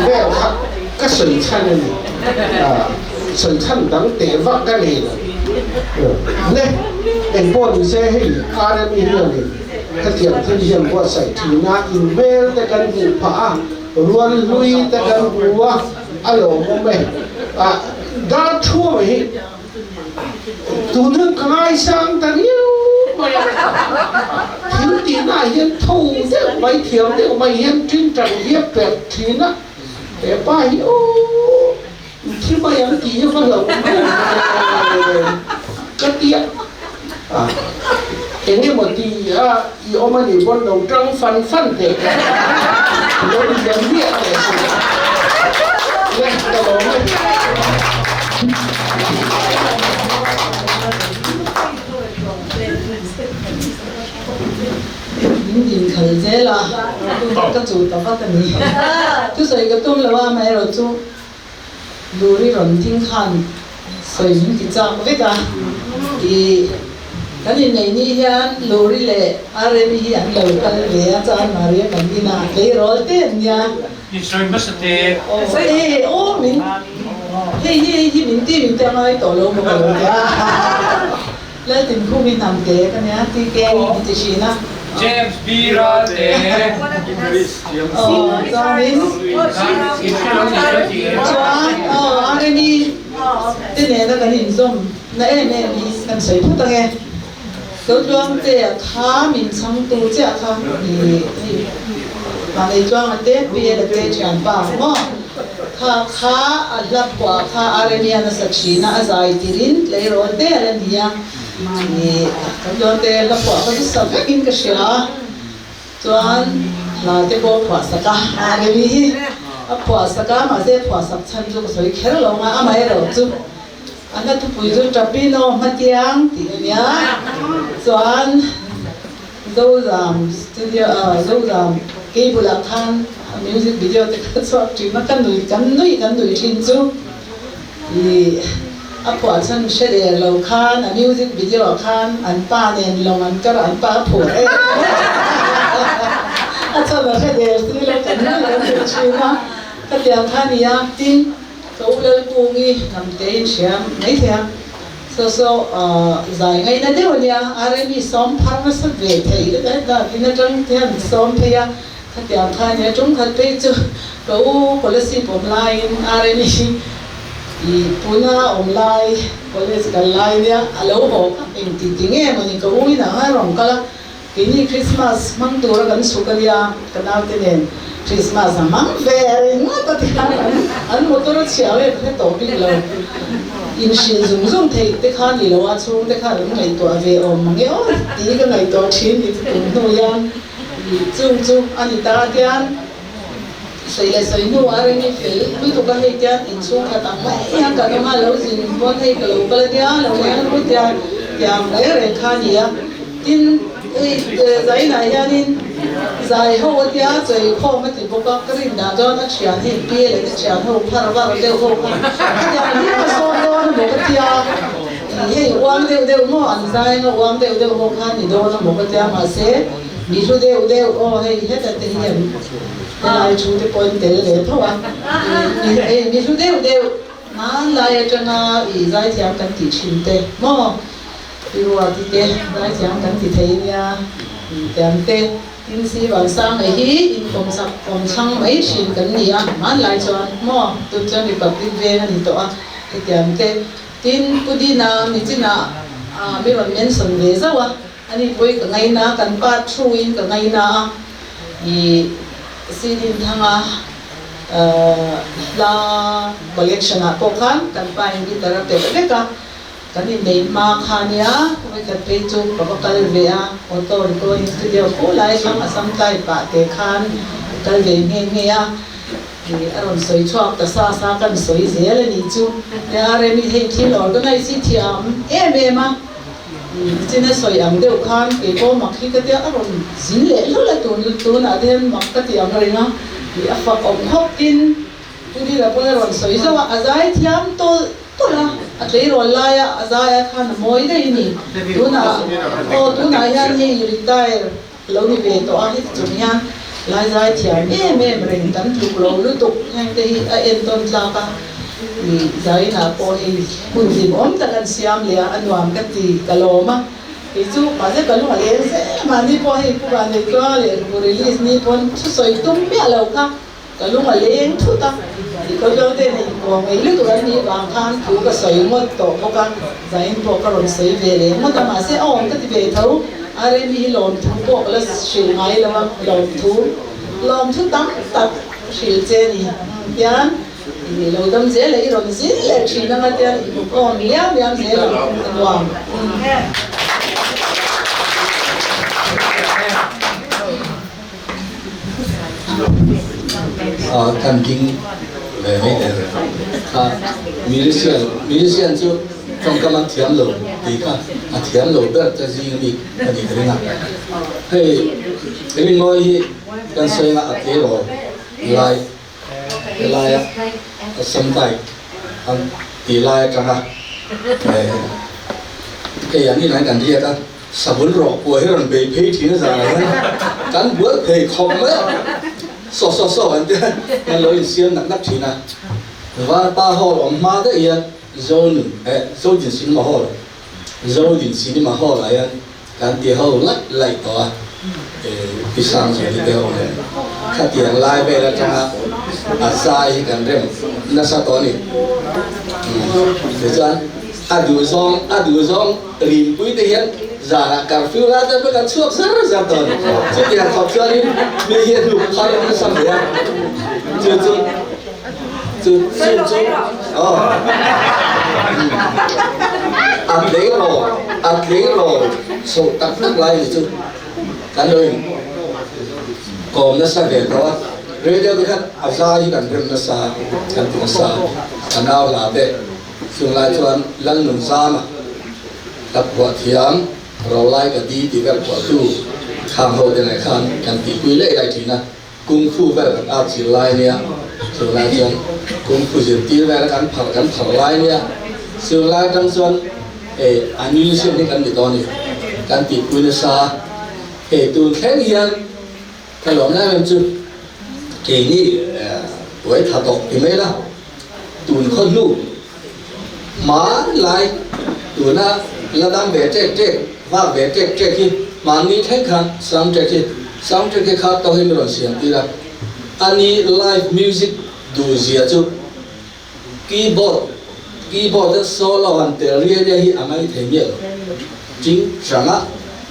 L: vel kha ka sawi chhan a ni. Sawi chhan dang teh vak ka nei lo. Ne, eng pawh ni se hei RME hianin hetiang thil hian buatsaih thin a, inhmel te kan hmuh phah a, rual hlui te kan hmu a, a lawmawm e. Dar thuam hi Tun hun ka ngaisang ta riau mai a, thil tihnaah hian tho deuh mai, thiam deuh mai hian ṭin ṭang hiap perh ṭhin a, he pa hi aw thi mai ang tih hi va hlauh mai ka ti a, eng emaw ti a i awm a nih pawn lo ṭang fan fan teh ka lo lian miah teh si le ka lawm e.
M: Min din khal zel a, ka chu ta vat a ni. Thusawi ka tum lo a, amaherawhchu Luri rawn ding khan sawi min ti chak vek a, i kan inneih ni hian Luri leh Aremi hi an lo kal ve a, chuan Maria kan inah tleirawl te an nia.
D: In sawi hmasa te.
M: E aw min hei hi hei hi min ti min ti a ngai tawh lo maw ka lo ti a. Laltinkhumi hnam te ka nia, TK min ti thin a.
D: James B. Ralte.
M: Aw chuanin chuan aw Aremi te nena kan inzawm na em em hi kan sawi phawt ang e. Totluang che a kha min chhangtu chiah kha i hei Vanei Tluanga te PL a te thianpa maw kha kha a hla phuah kha Aremi a nasa thin a a zai tirin tleirawl te a la ni a. Ih kan dawn te hla phuah kha chu sa vekin ka hria a, chuan hla te pawh phuah sak a, a remi hi a phuah sak a, mahse phuah sak chhan chu ka sawi kher lo ang a, amaherawh chu a hla thupui chu Tapin aw hmatiang tih a nia, chuan Zozam studio ah Zozam cable ah khan music video te kha chhuak thin a, ka nui kan nui kan nui thin chu. Ih, a phuah chhan hre der lo khan a music video ah khan an pa nen lawng an kar an pa a phuah em a chhan a hre der si lo kan nui kan nui thin a. Khatiang kha a ni a, tin, ka u Lalkungi hnam te in hria maithei a, saw saw zai ngaihna deuh a nia, Rmi sawm phar nasa ve thei heta tin atang te hian sawm phei a, khatiang kha a nia, tum khat phei chu ka u Kolasib awm laiin Rmi i puna awm lai college kal lai nia a lo haw kha engti ti nge mawni ka u in ang a rawn kal a, Keini Christmas hmang tura kan chhuk a nia, ka naute nen Christmas a hmang ve ringawt a tiang an motor a chhia nge ka hre tawh bik lo. Inhrilh zung zung theih te kha ni lo a, chhungte khan an ngaihtuah ve awm mange aw tih ka ngaihtuah thin ni chu tum hnu hian chung chu a ni ta tiang sawi leh sawi hnu a reng i fel lutuk a hei tiang inchhung khat ang mai hian kan awm a, lo zin pawn hei ka lo kal a nia, lo leng ru tiang tiang reng reng kha a ni a. Tin, hei Zainah hianin zai ho a tia chawi khawm a ti bawk a, ka rin dah chuan a thian hei pi leh te thian ho phar var deuh ho kha khatiang hi ka sawm dawn a maw ka tia, ih hei uang deuh deuh maw an zai anga uang deuh deuh ho kha ni dawn a maw ka tia mahse mi hlu deuh deuh aw hei heta te hi an helai thu te pawhin tel ve tho a, ih hei mi hlu deuh deuh hmanlai atanga ih zaithiam kan tih thin te maw. I ruati te zaithiam kan ti thei nia tiang te tin si Vansanga hi inkawm chak kawm thlang mai thin kan ni a, hmanlai chuan maw tun chuan Republic veng a ni tawh a hetiang te tin Pu Dina nichinah mi rawn mention ve zauh a, ani pawi ka ngaina kan pa thu in ka ngaina a i Sidin Thanga hla collection ah pawh khan kan pa in guitar a perh vek a. Kan inneih hma kha nia, vawikhat phei chu ka va kal ve a, auto recording studio khu lai thlang Assam type ah te khan ka kal ve nghe nghe a, ih a rawn sawi chhuak ta sa sa kan sawi zel a nih chu. Nia Remi hei thil organize hi thiam em em a, ih nichin a sawi ang deuh khan kei pawh mak hi ka tia a rawn zin leh hlawlh a tun tunah te hian mak ka ti ang reng a, ih a fak awm khawp tin Pudila pawn a rawn sawi zauh a, a zai thiam tawlh tawlh a, a tleirawl laia a zaia khan a mawi daih a ni. Tunah aw tunah hian hei retire lo ni ve tawh a, heti chung hian lai zai thiam em em reng kan tluk lo lutuk heng te hi a entawn tlak a, ih zainah pawh hei hun hlimawm tak an siam leh a, a nuam ka ti ka lawm a. Kei chu mahse ka lung a leng zel mahni pawh hei Pu Vanneihtuanga lehkhabu release ni pawn thusawi tum miah lo kha. Ka lung a leng thut a, i khaw deuh te nei kawng ei lutuk an nih vang khan thu ka sawi ngawt tawh bawk a, zain pawh ka rawn sawi ve leh ngawt a, mahse a awm ka ti ve tho, Rmi hi lawmthu pawh ka la hrilh ngai lo a, lawmthu lawmthu tam tak hrilh che ni tian i lo dam zel a, i rawn zin leh thin anga tian i hmu khawm liam liam zel ang a nuam.
N: Kan ding ve mai der kha musician musician chu tawngkam an thiam lo tih kha a thiam lo ber te zing ami a nih ka ring a hei ringawi hi kan sawi anga a tleirawl lai helaia a samtai an tih lai atanga hei an inah hian kan riak a. Sabun rawh pua hi rawn bei phei thin a zanah hian kan bual phei khawp mai a, saw saw saw kan tia kan lo insiam nak nak thin a. Varpa Hall awm hma daih hian Zonun eh Zodin Cinema Hall Zodin Cinema Hall ah hian kan ti ho laih laih tawh a, eh Pi Sangzuali te ho nen khatiang lai vel atanga a zai hi kan rem nasa tawh a ni. Tichuan a duhzawng a duhzawng Rinpui te hian zanah curfew lai te pawh kan chhuak zar zar dawn. Chutiang khawp chuanin mi hi a hnuk phar nasa mai a. Chu chu chu chu chu aw a tleirawl a tleirawl chhoh tak tak lai ni chu kan lo in kawm nasa ve tawh a. Radio te khan a zai hi kan rem nasa kan ti nasa a nau hla te. Chunglai chuan Lalnunzama ka phuah thiam, Rolai ka di tih vel phuahtu khang ho te nen khan kan tihpui leh lai thin a, Kung Fu vel kan art zir lai nia, chunglai chuan Kung Fu zirtir vel a kan phar kan phar lai nia, chunglai atang chuan hei a musician hi kan ni dawn a ni, kan tihpui nasa a, hei tun thleng hian ka lawm em em chu keini. Uai tha tawh ti mai la, tun khaw hnu hmanlai tuna la dam ve ṭek ṭek, vak ve ṭek ṭek hi hmanni thleng khan sound track hi sound track hi kha tawk hi min rawn siam tir a, ani live music duh zia chu keyboard keyboard a solo han tel riai riai hi a ngai thei miah lo, ting tang a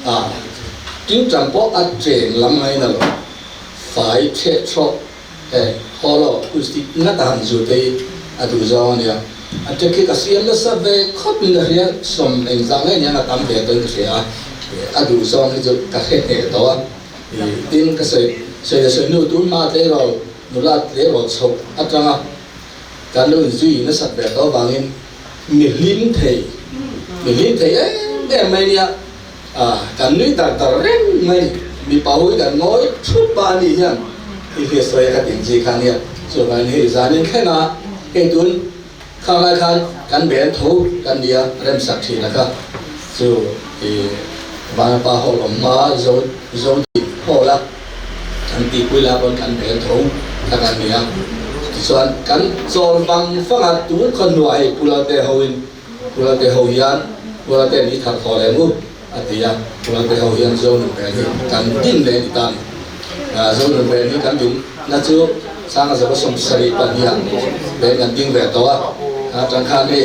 N: ah ting tang pawh a cheng lam ngaina lo, fai chheh chhawk. He hollow acoustic ngat a han zut hi a duh zawng a nia. A track hi ka siam nasa ve khawp in ka hria, sawm engzah ngei aniang a tam ve tawhin ka hria a, a duh zawng hi chu ka hre hneh tawh a. Tin, ka sawi sawi leh sawi hnu tun hma tleirawl nula tleirawl chhoh atanga kan lo inzui nasat ve tawh avangin mi hlim thei, mi hlim thei em em mai nia. Kan nui dar dar reng mai, mipa ho hi kan ngawi thup a anih hian thil hi a sawi a ka tih chi kha ania, chuvangin hei zanin thleng a hei tun khang lai khan kan ben tho kan nia remsak thin a kha chu i Vanapa hall awm hma zo zo tih hall a kan tihpui lai pawn kan ben tho kha kan nia, tichuan kan chawl vang vang a tun khaw hnuah hei Pu Lalte ho in Kulalte ho hian Kulalte ni thar thaw leh mu a ti a, Kulalte ho hian Zonunven hi kan din leh a ni ta a ni. Zonunven hi kan din na chu Sanga Zava 72ah ven kan ding ve tawh a, atang khan hei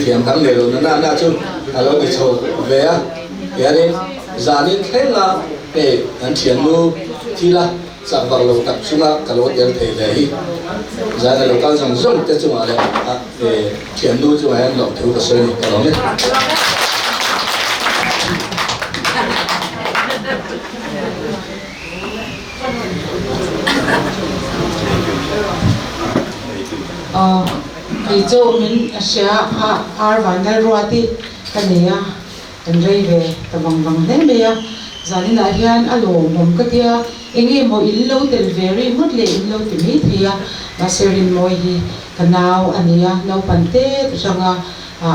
N: thiam dang nei lo na na na chu a lo ti chho ve a, tihianin zanin thleng a hei kan thiannu thil a. Chak vak lo tak chunga ka lo tel thei ve hi zan a lo kal zawng zawng te chungah leh a thiannu chungah hian lawmthu ka sawi a ni ka lawm e.
I: Aw kei chu min a hria a ar vanlal ruat i ka nei a. Kan rei ve ta vang vang hle mai a, zaninah hian a lawmawm ka tia, enge maw in lo tel ve rih ngawt leh in lo ti mai thei a, mahse Rinmawi hi ka nau a ni a, naupan te ta hrang a,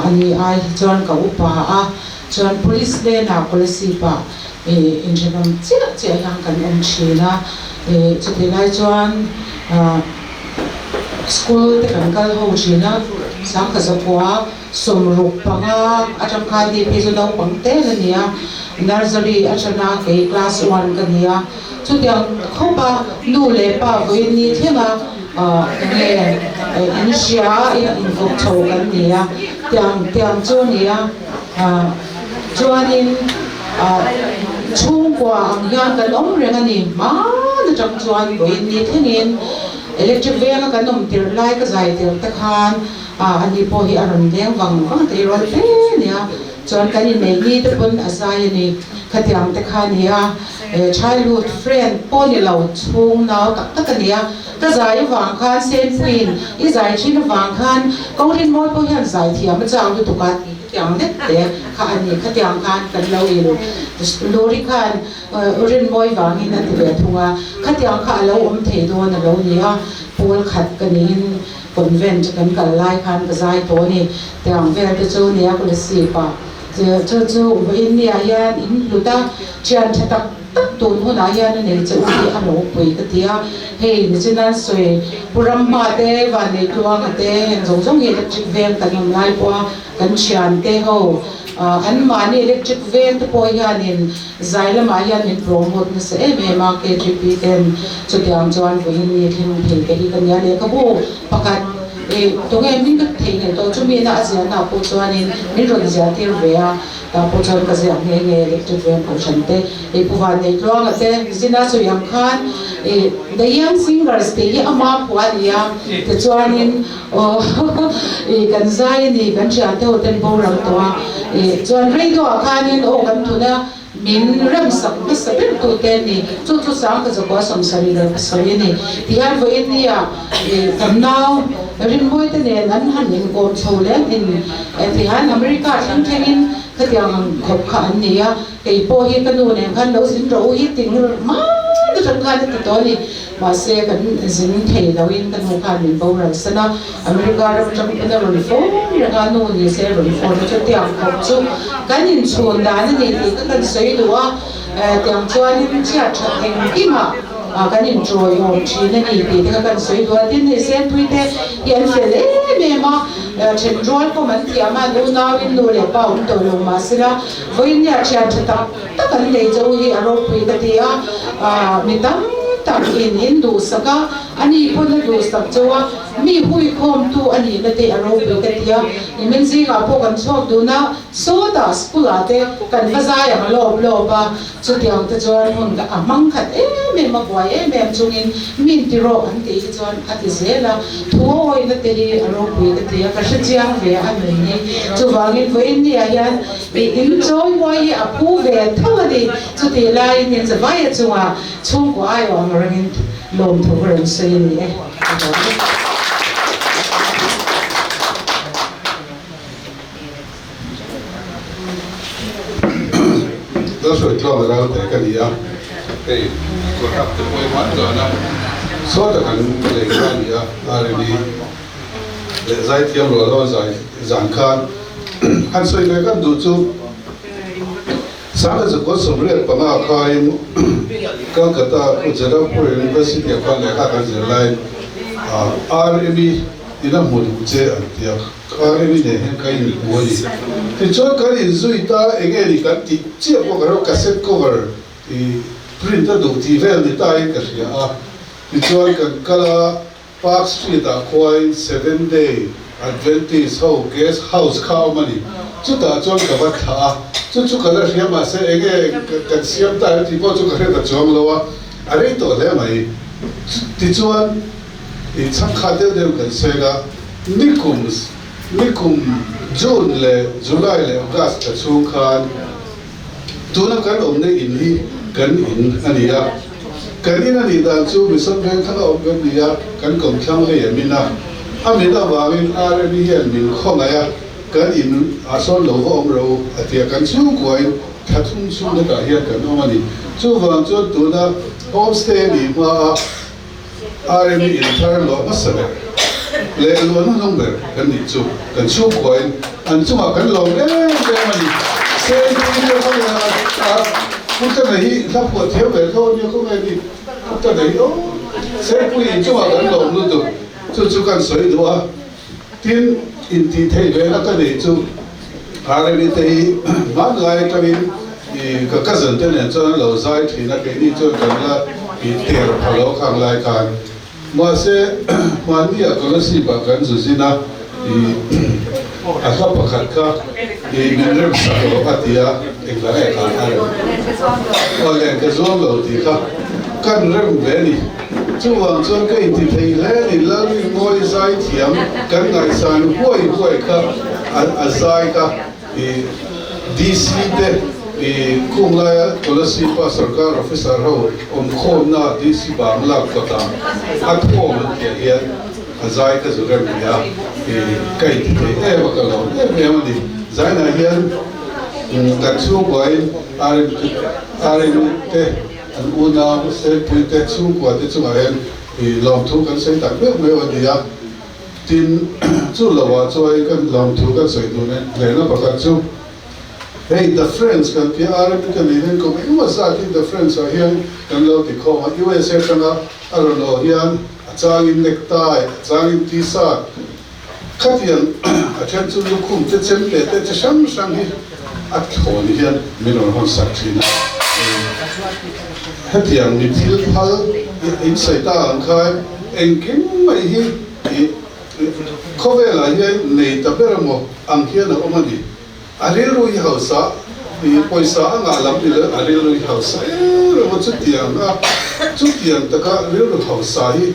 I: a ni ai hi chuan ka upa a, chuan police lane ah Kolasib ah inhrenawm chiah chiah hian kan awm thin a, chutih lai chuan school te kan kal ho thin a, Sangkazakua. 65 atang khan hei phei chu naupang tel a ni a, nursery atana kei class one ka ni a, chutiang khawp a nu leh pa vawiin ni thleng a enge in hria a inkawp chho kan ni a, tiang tiang chu a ni a, chuanin chhungkua ang hian kan awm reng a ni hman atang chuan vawiin ni thlengin electric venga kan awm tirh lai ka zai tirh te khan. A, ani pawh hi a rawn leng vang vang thei rual hle a nia. Chuan kan inneih ni te pawn a zai a ni. Khatiang te kha a ni a, childhood friend pawh ni lo, chhung nau tak tak a ni a. Ka zai avang khan Senpuiin i zai thin avang khan Korinmawi pawh hian zai thiam a chak lutuk a tih khatiang lek te kha a ni. Khatiang khan kan lo in Luri khan Rinmawi vangin a ti ve thung a. Khatiang kha a lo awm thei dawn a lo ni a, pawl khat ka niin Convent kan kal lai khan ka zai tawh a ni. Tiang vel te chu nia ka la sip a. Chu chu vawiin ni ah hian in hlut a, thian tha tak tak tun hunah hian a nei che u hi a ropui ka ti a. Hei nichinan sawi Pu Ramhma te, Vanneitluanga te heng zawng zawng hi electric veng kan awm lai pawh a kan thian te ho anmahni electric veng te pawh hianin Zai lamah hian min promote nasa em em a, KGP ten chutiang chuan vawiin ni thleng thei te hi ka nia. Lehkhabu pakhat ih tunge min ka theihnghilh tawh chumi na a ziahna ah pawh chuanin min rawn ziah tir ve a, tah pawh chuan ka ziah nghe nghe electric veng kohhran te ih Pu Vanneitluanga te Zina sawi ang khan ih The Young Singers tih hi ama phuah a ni a, tichuanin aw ih kan zai a ni kan thiante ho ten boral tawh a ih chuan radio ah khanin aw kan thun a min remsak hmasa ber tu te a ni chu chu sang ka zakua 77 a ni tihian vawiin nia ih kan nau rinmawi te nen an han inkawm chho leh an in tihian America thleng thlengin khatiang ang khawp kha an ni a kei pawh hi ka nu nen khan lo zin rawh u hi ting hma atang khan a ti tawh a ni. Mahse, kan zin thei loin ka nu khan min boral san a, America ram atang pawn a rawn phone reng a, nu ni se rawn phone a, chutiang khawp chu kan inchhun dan a ni tih ka kan sawi duh a, tiang chuanin chhiat that engkimah.
M: kan inṭawiawm ṭhin a ni tih te kha kan sawi duh a. Tin, hei Senpui te hi an fel em em a, ṭhenrual pawm an thiam a, an unauin nu leh pa awm tawh lo mahsela vawiin ṭhian ṭha tak tak an nei cho hi a ropui ka ti a, mi tam tak in in duhsak a, ani pawn a duhsak cho a, mi huikhawmtu a nihna te a ropui ka ti a, nimin zingah pawh kan chhuak dun a, sawtah school ah te kan va zai ang lawp lawp a, Chutiang te chuan hun a hmang khat em em a, buai em em chungin min ti rawh an tih hi chuan a ti zel a, thu awihna te hi a ropui ka ti a, ka hre chiang ve a nun hi. Chuvangin vawiin ni ah hian i in chawi huai hi a phu ve tho a ni. Chutih laiin in zavai a chungah chhungkaw aiawh ang rengin lawmthu ka rawn sawi a ni e. Ka lawm e.
O: Lalhruai tluang ral te ka ni a, hei kawrhak te pawh i hman dan a, sawta kan lei kha a ni a, Aremi leh Zaithiam rual ho zai zan khan han sawi ve kan duh chu Sangha 75 khain Calcutta Jadavpur University ah khan lehkha kan zir laiin Aremi ina hmu duh che an ti a. Karemi nen hian ka inhmu a ni. Tichuan kan inzui ta eng nge ni kan tih chiah pawh ka hre lo, cassette cover i print a duh tih vel ni ta in ka hria a. Tichuan kan kal a, Park Street ah khuain Seven Day Adventist ho guest house kha a awm a ni. Chutah chuan ka va thlah a, chu chu ka la hria mahse eng nge kan siam ta em tih pawh chu ka hre ta chuang lo a, a rei tawh hle mai. Tichuan. I chhangkhat deuh deuh kan seng a, nikum nikum June leh July leh August thla chhung khan tuna kan awmna in hi kan in a ni a, kan in a nih dan chu Mission Vengthlang a awm kan ni a, kan kawmthlang lei a min a, a min avangin RME hian min khawngaih a, kan in ah sawn lo va awm ro a ti a, kan chhungkuain thla thum chhung hetah hian kan awm a ni. Chuvang chuan tuna homestay a nih hma a, Rmi inthar luah hmasa ber leh luah hnuhnung ber kan nih chu kan chhungkuain an chungah kan lawm em em a ni. Sentui te ho ina a Putana hi hla phuah thiam ve tho ania khawnge ni Putana hi aw Sentui inchungah kan lawm lutuk chu chu kan sawi duh a tin intih theih ve na ka neih chu Rmi te hi hmanlai atangin i ka cousin te nen chuan an lo zai thin a, keini chuan kan la i ter pha lo khang lai khan. Mahse hmanni ah Kolasib ah kan zu zin a, i a hla pakhat kha i min rem sak lo a ti a, engla nge kha a rem? Aw len ka zuam lo tih kha kan rem ve a ni. Chuvang chuan ka inti thei hle a ni, Lalrinmawi zai thiam kan ngaihsan huai huai kha a zai kha. I DC te i khung laia Kolasib-a sarkar officer ho awmkhawmna DC Bangla kawtah a thawm an tih ah hian a zai ka zu rem nia i ka inti thei em a, ka lawm em em a ni. Zainah hian kan chhungkuain RM te an unau Sengpui te chhungkua te chungah hian i lawmthu kan sawi tak meuh meuh a ni a. Tin, chu lovah chuan kan lawmthu kan sawi dun e. Lehna pakhat chu, hei The Friends kan tia RMP ka nih hian kum engemaw zatin The Friends ah hian kan lo ti khawm a, USA atanga a rawn aw hian a changin necktie, a changin t-shirt, khatiang a then chu lukhum te chem leh te chi hrang hrang hi a thlawn hian min rawn hawn sak thin a. Hetiang mi thil phal in sawi ta ang khan engkim mai hi I khawvelah hian nei ta ber emaw ang hian a awm a ni. A rilru hi hausa, i pawisa a ngah lam ni lo, a rilru hi hausa em emaw chutiang a, chutiang taka rilru hausa hi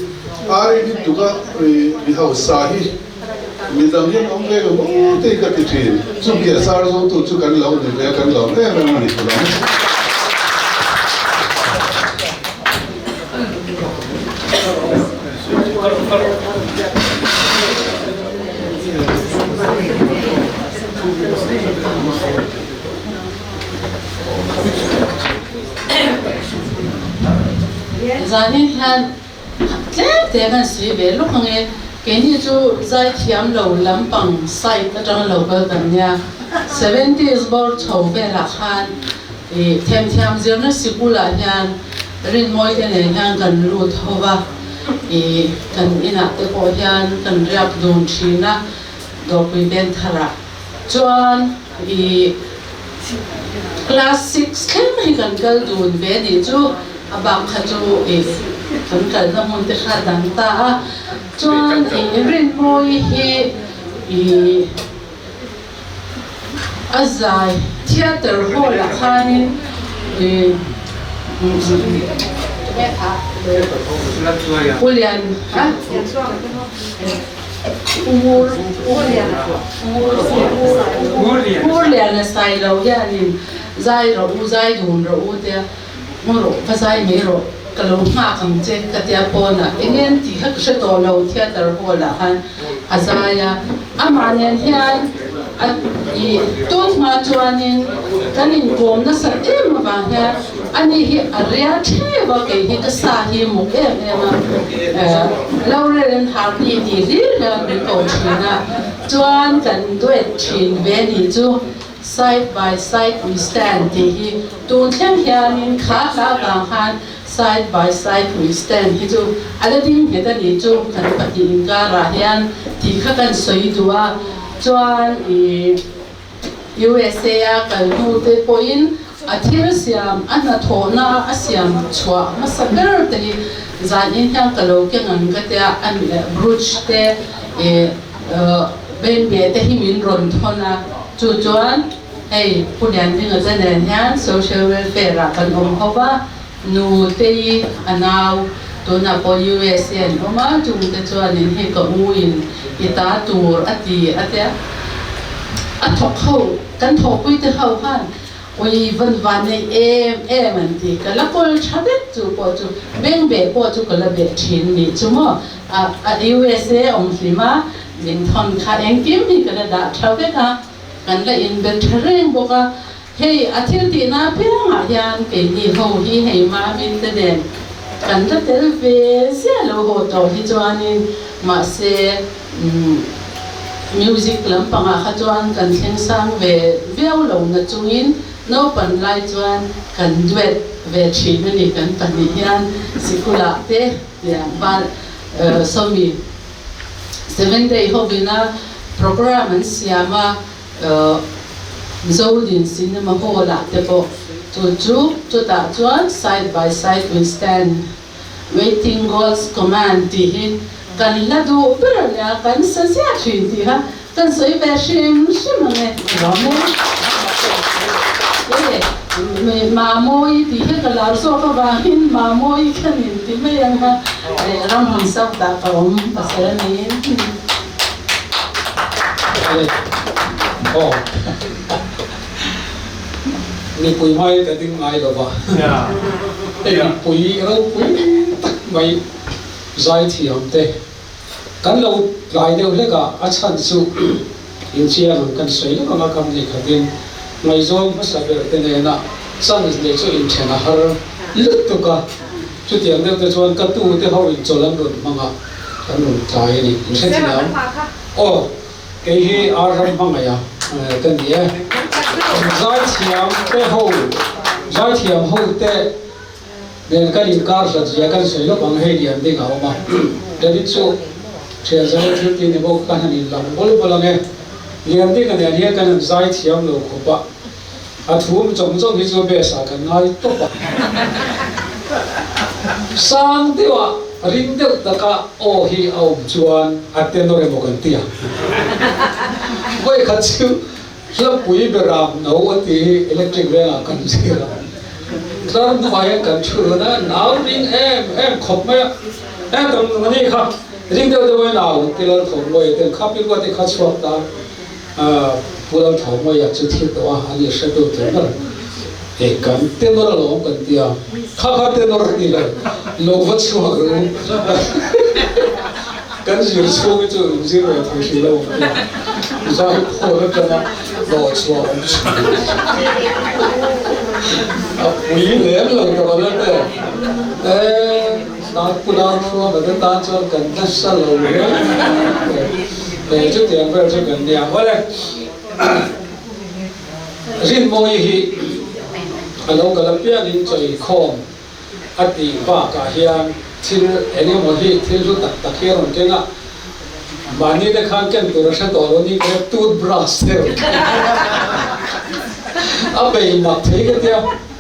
O: ar in tuka mi hausa hi midang hian awm ve lo maw tih ka ti thin. Chumi a zar zotu chu kan lo ni ve a, kan lawm em em a ni.
P: Zanin hian tlem te kan sawi ve lawk ang e, keini chu zaithiam lo lampang side atanga lo kal kan nia, seventies bawr chho velah khan ih themthiam zirna sikulah hian. Rinmawi te nen hian kan lut ho va, ih kan inah te pawh hian kan riak dun thin a, Dawrpui Vengtharah chuan ih class six thleng hi kan kal dun ve nih chu, a bak kha chu ih kan kalna hmun te kha dang ta a, chuan ih Rinmawi hi ih. A zai theatre hall ah khanin Pu Lian a Pu Liana Sailo hianin zai rawh u zai dun rawh u tia Mu rawh, va zai mai rawh, ka lo nghak ang che ka tia pawnah eng en tih kha ka hre tawh lo, theatre hall ah khan a zai a, amah nen hian a ih tun hma chuanin kan inkawm nasat em avang hian ani hi a ria theuh a, kei hi ka sa hi muk em em a, Laurel and Hardy tih hlir hian min ko thin a, chuan kan duet thin ve nih chu. Side by side we stand tih hi tun thleng hianin kha hla vang khan side by side we stand hi chu a la ding nghet a ni chu kan pahnih inkarah hian tih kha kan sawi duh a, chuan ih USA a kal hnu te pawhin a thil siam a hnathawhna a siam chhuah hmasa ber te hi zan in hian ka lo keng ang ka tia a brooch te ih Benbe te hi min rawn thawn a, chu chuan hei Pu Liandinga te nen hian Social Welfare ah kan awm ho va, nu te i a nau tunah pawh USA an awm a, chung te chuanin hei ka u in i ta tur a ti a tia, a thawk ho kan thawhpui te ho khan Ui van van nei em em an ti. Ka la kawl tha vek chu pawh chu beng beh pawh chu ka la beh thin nih chu maw. A a USA awm hlim a, min thawn kha engkim hi ka la dah tha vek a, kan la in be tha reng bawk a. Hei a thil tihna apiangah hian keini ho hi hei Mamin te nen kan la tel ve ziah lo haw tawh hi chuanin mahse umm Music lampangah kha chuan kan thleng sang ve viau lo na chungin naupan lai chuan kan duet ve thin a ni kan pahnih hian sikulah te tiang bal sawmi seven day hovina program an siam a Zodin cinema hall ah te pawh chu chu chutah chuan side by side we stand Waiting God's Command tih hi kan hla duh ber a nia, kan sa ziah thin tih kha kan sawi ve hrim hrim ang e, lawm e. E, Mamawi tih hi ka lar zawk avangin Mamawi ka nin ti mai ang a, ram hmun sak dah ka awm pasal niin.
D: Aw. Mipui hmai ka ding ngai lo va, hei mipui ropui tak mai zaithiam te kan lo tlai deuh hlek a, a chhan chu inchiang ang kan sawi lawk anga kam nei khatin ngaihzawng hmasa ber te nena chance neih chu inthen a har lutuk a, chutiang deuh te chuan ka tu te ho in chawlh an rawn hmang a, kan rawn tlai a ni, inhrethiam aw. Kei hi ar ram hmangaih a ka ni e. Zaithiam te ho, zaithiam ho te nen kan inkar hlat zia kan sawi lawk ang hei lian ding a awm a. David chu thian zau thil ti ni bawk kan han inlam bawl bawl ang e. Lian ding a nen hian kan han zaithiam lo khawp a, a thum chawng chawng hi chu best ah kan ngai tawp a. Sang deuh ah ring deuh taka aw hi a awm chuan a tenor emaw kan ti ang. Vawi khat chu hlapui beram no a ti hi electric vengah kan zir a. Tlar hnuah hian kan thu run a, nau ring em em khawp mai a. Heng kan ni kha ring deuh deuh in au ti lal tho mawi ten kha pi ruat i kha chhuak ta. Pu Lalthawmawia chu thil tawh a, ani hre tu tur ber e kan tenor alawm kan ti a, kha kha tenor ni lo, lo va chhuak ru kan zir chhung hi chu in zir ve thei hrih lo ang ti a, zai khawl atanga hlawh chhuah awm chhun a pui lem lo ta lo te e Pu Lalthawma te tan chuan kan nasa lo hle. Hei chutiang vel chu kan nia. Awle, Rinmawi hi a lo kal apiangin chawi khawm A tih bakah hian thil eng emaw hi thil hlu tak tak hi a rawn keng a, mahni te khan ken tur a hre tawh lo ni ka tooth brush te rawn keng a, a bei mak thei ka tia,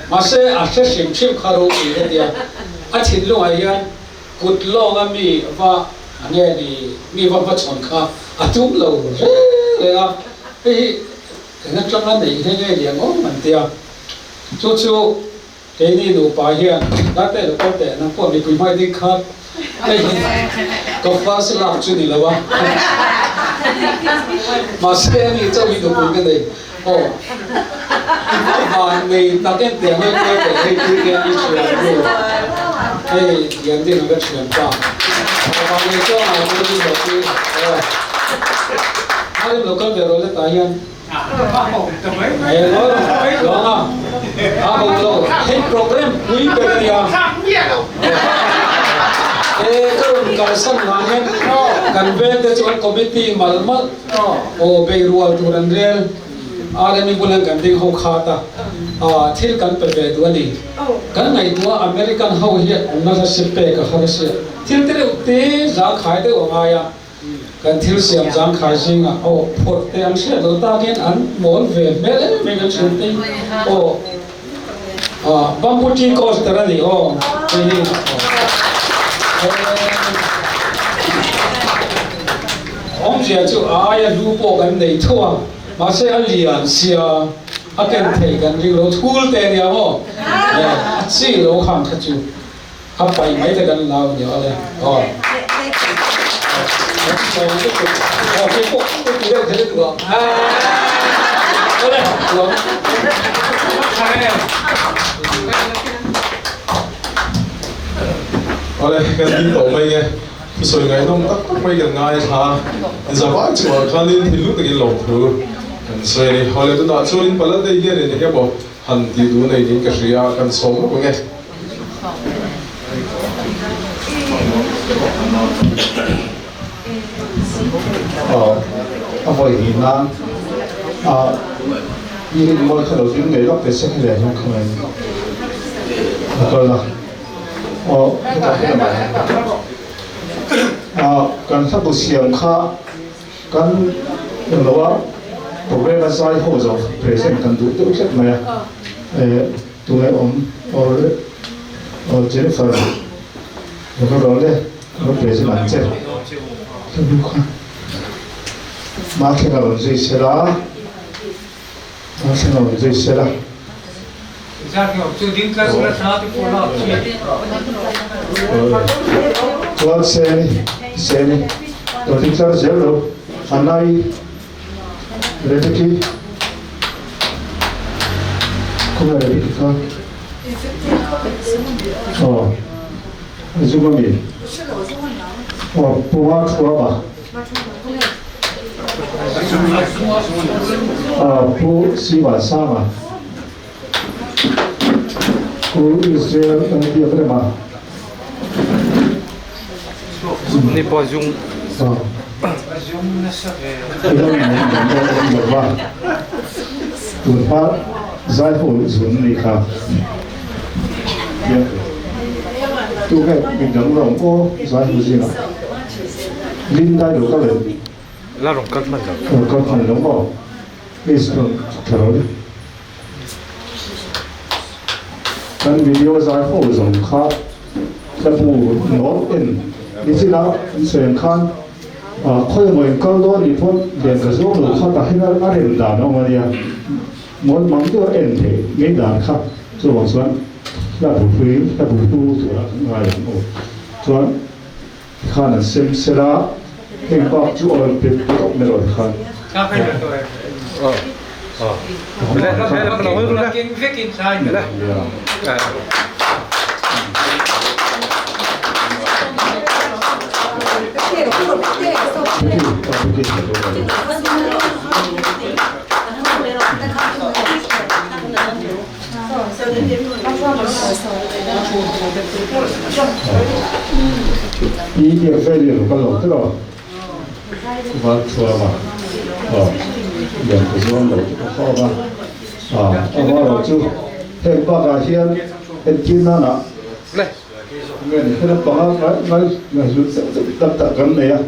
D: mahse a hre hrim hrim kha ropui ka tia, a thinlungah hian kut lawnga mi va a nge ni mi va hmachhawn kha a tum lo reng reng a, hei hi eng atanga neih nghe nghe lian awm an tia, chu chu. Keini nupa hian Darte lo kal teh nang pawh mipui hmai ding kha hei hi ka first love chu ni lo a mahse ani chauh hi nupui ka nei aw a van nei tak em teh hawi kual teh hei tui te ani thian nu hei lian ding a ka thian pa a van nei chuang ah pawh ni lo chu aw a rem lo kal ve rawh le tah hian Hei program pui ber a nia. E ka rawn kalsan vang hian kan veng te chuan committee mal mal aw bei rual tur an rel RME bulan kan ding ho khat a thil kan pe ve duh a ni. Kan ngaihtuah American ho hian an nasa si pek a har a sia. Thil te reuh te zangkhai deuh a ngai a. Kan thil siam zangkhai zingah aw phawrh te an hriat lo takin an mawl ve hmel em em an thian te aw bamboo tea coaster a ni aw hei hi awmzia chu a aia hlu pawh kan nei tho a mahse a lian sia a ken thei kan ring lo thul te ania maw a chi lo khang kha chu. A paih mai te kan lau nia le aw. Aw kei pawh ka ti deuh thei lutuk ang. Awle tuang.
A: Awle kan ding tawh mai nge thusawi ngaihnawm tak tak mai kan ngai thla zavai chhuah khanin thil takin lawmthu kan sawi a ni. Awle tunah chuanin Palatei hianin eng emaw Han tih duh nei niin ka hria a, kan sawm lawk ang e.
H: A vawi hnih nan a i rin mawi kha lo ding ngei lawk ve se helai hian khawngaih a kal a. Aw hetah hian a kan hlabu siam kha Kan lo a program a zai ho zo present kan duh deuh tlat mai a eh tunge awm or or Jennifer lo ka rawn le lo present ang che ka bu kha ma thleng a rawn zui sela ma thleng a rawn zui sela Chuan Seni, Seni, lo ti tlar zel lo, Anai, Rebeki, khawnge Rebeki kha? Aw, Zuma mi? Aw, Puma Thuama. Aw, Pu Sivan Sanga. Pu Israel kan biak rem a.
G: Ni pawh zung.
H: Tun hma zai ho zun ni kha. Tu nge midang rawng aw zai ho zingah. Linda lo kal em?
G: La rawng kal hman lo.
H: Rawng kal hman lo maw? Please rawn tha rawh le. Kan video zai ho zawng kha ka bu nawn en nichina an sawi ang khan khawi emaw in kal dawn nih pawn len ka zawng lo kha tah hian a rem dan a awm a nia mawn mang deuh a en theih ngei dan kha chuvang chuan hla bu hlui hla bu hlu tura kan ngai ang aw chuan Khan an sem sel a, heng bak chu a rawn pet tawp mai lo khan. Pi biak vel i rawn kal lo tawh a, Val Thuama aw lian ka zuam lo chu ka khawm a, a amaherawh chu heng bakah hian entir nana.
G: Le.
O: Nge ni hela panga ngai ngai ngai hlut zeuh zeuh tak tak kan nei a,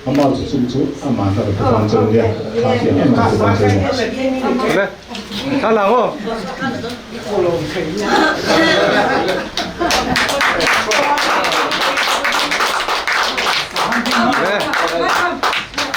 O: ama chu chung chu ama hna ka tan cheu nia, kha hian ama ka tan cheu nia.
G: Le. Thla lang aw.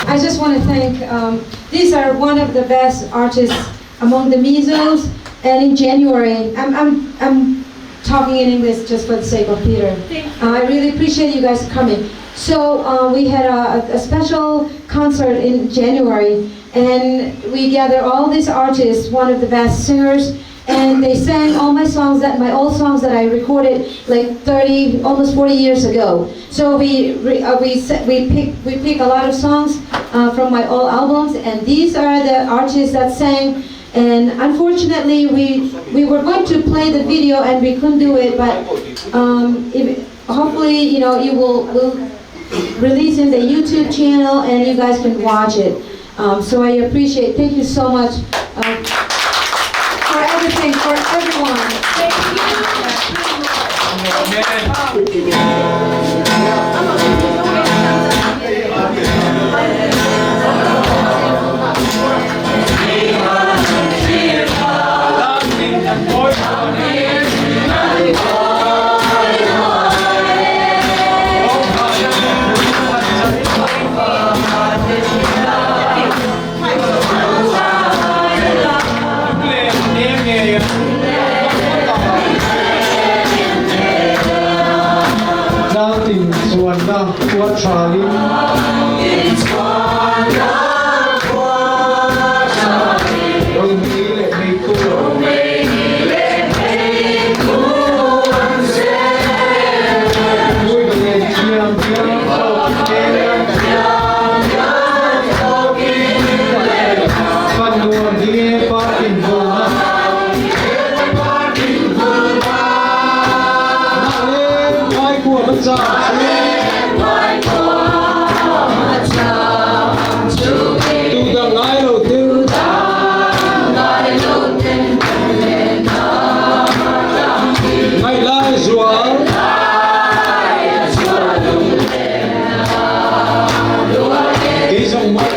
B: I just want to thank, um, these are one of the best artists among the Mizos. And in January, I'm, I'm, I'm talking in English just for the sake of Peter. Uh, I really appreciate you guys coming. So uh, we had a, a special concert in January, and we gathered all these artists, one of the best singers, and they sang all my songs that my old songs that I recorded like 30, almost 40 years ago. So we re, we we pick we pick a lot of songs from my old albums, and these are the artists that sang. And unfortunately, we we were going to play the video and we couldn't do it. But um, if, hopefully, you know, you will will release in the YouTube channel and you guys can watch it. Um, so I appreciate. Thank you so much. Uh, for everything, for everyone. Thank
D: Tlangtin chuanna khua thalin. Romei leh meitu. Mui len thiam hiam chawk in leng a. Fan nuam hi nge parkin vawna. Mah le Phaikua hmachang chu. Tu dang ngai lo ten. Ngaih lai zual. Kei zawng maw.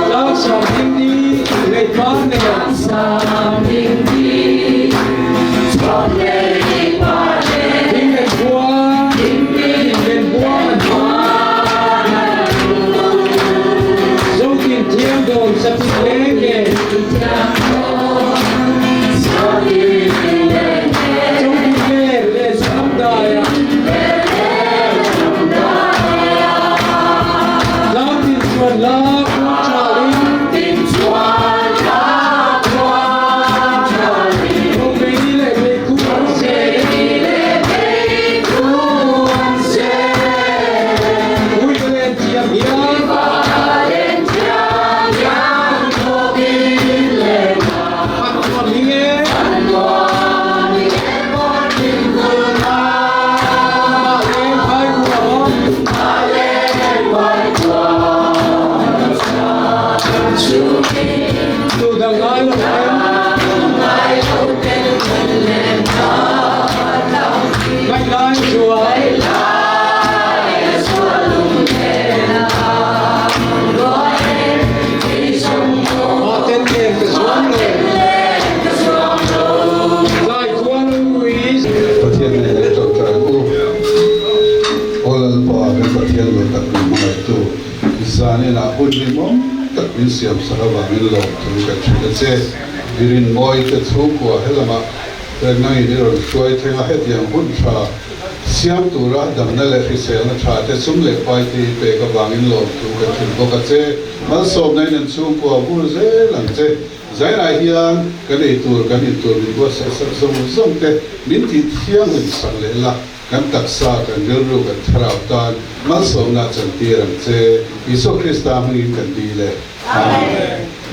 D: Tlangsam ding ni lei par nen. Ding len khua, ding len buang an Zotin thiam dawn satin leng nge. Zotin len len sam dai a. Tlangtin chuan la khua thalin. Romei ni leh meiku an se. Ui ka len thiam hian. Khat nuam hi nge. Mah leng phai khua maw. Tu dang ngai lo ten. Ngaih lai chuan. Mah ten nen ka zuam lo. Lai khual ui.
O: Pathian nen an ṭawngṭai ang u. Aw Lalpa, kan Pathian lo tak min hmangaihtu, zaninah hun hlimawm tak min siam sak avangin lawmthu kan hrilh a che. I rinmawi te chhungkua helamah nangin i rawn hruai thleng a, hetiang hun tha siam tura damna leh hriselna tha te sum leh pai te i pek avangin lawmthu kan hrilh bawk a che. Malsawmna in an chhungkua vur zel ang che. Zainah hian kan ei tur kan in tur min buatsaih sak zawng zawng te min tih thianghlim sak leh la, kan taksa, kan rilru, kan thlarau tan malsawmna a chantir ang che. Isua Krista hmingin kan dil e. Amen.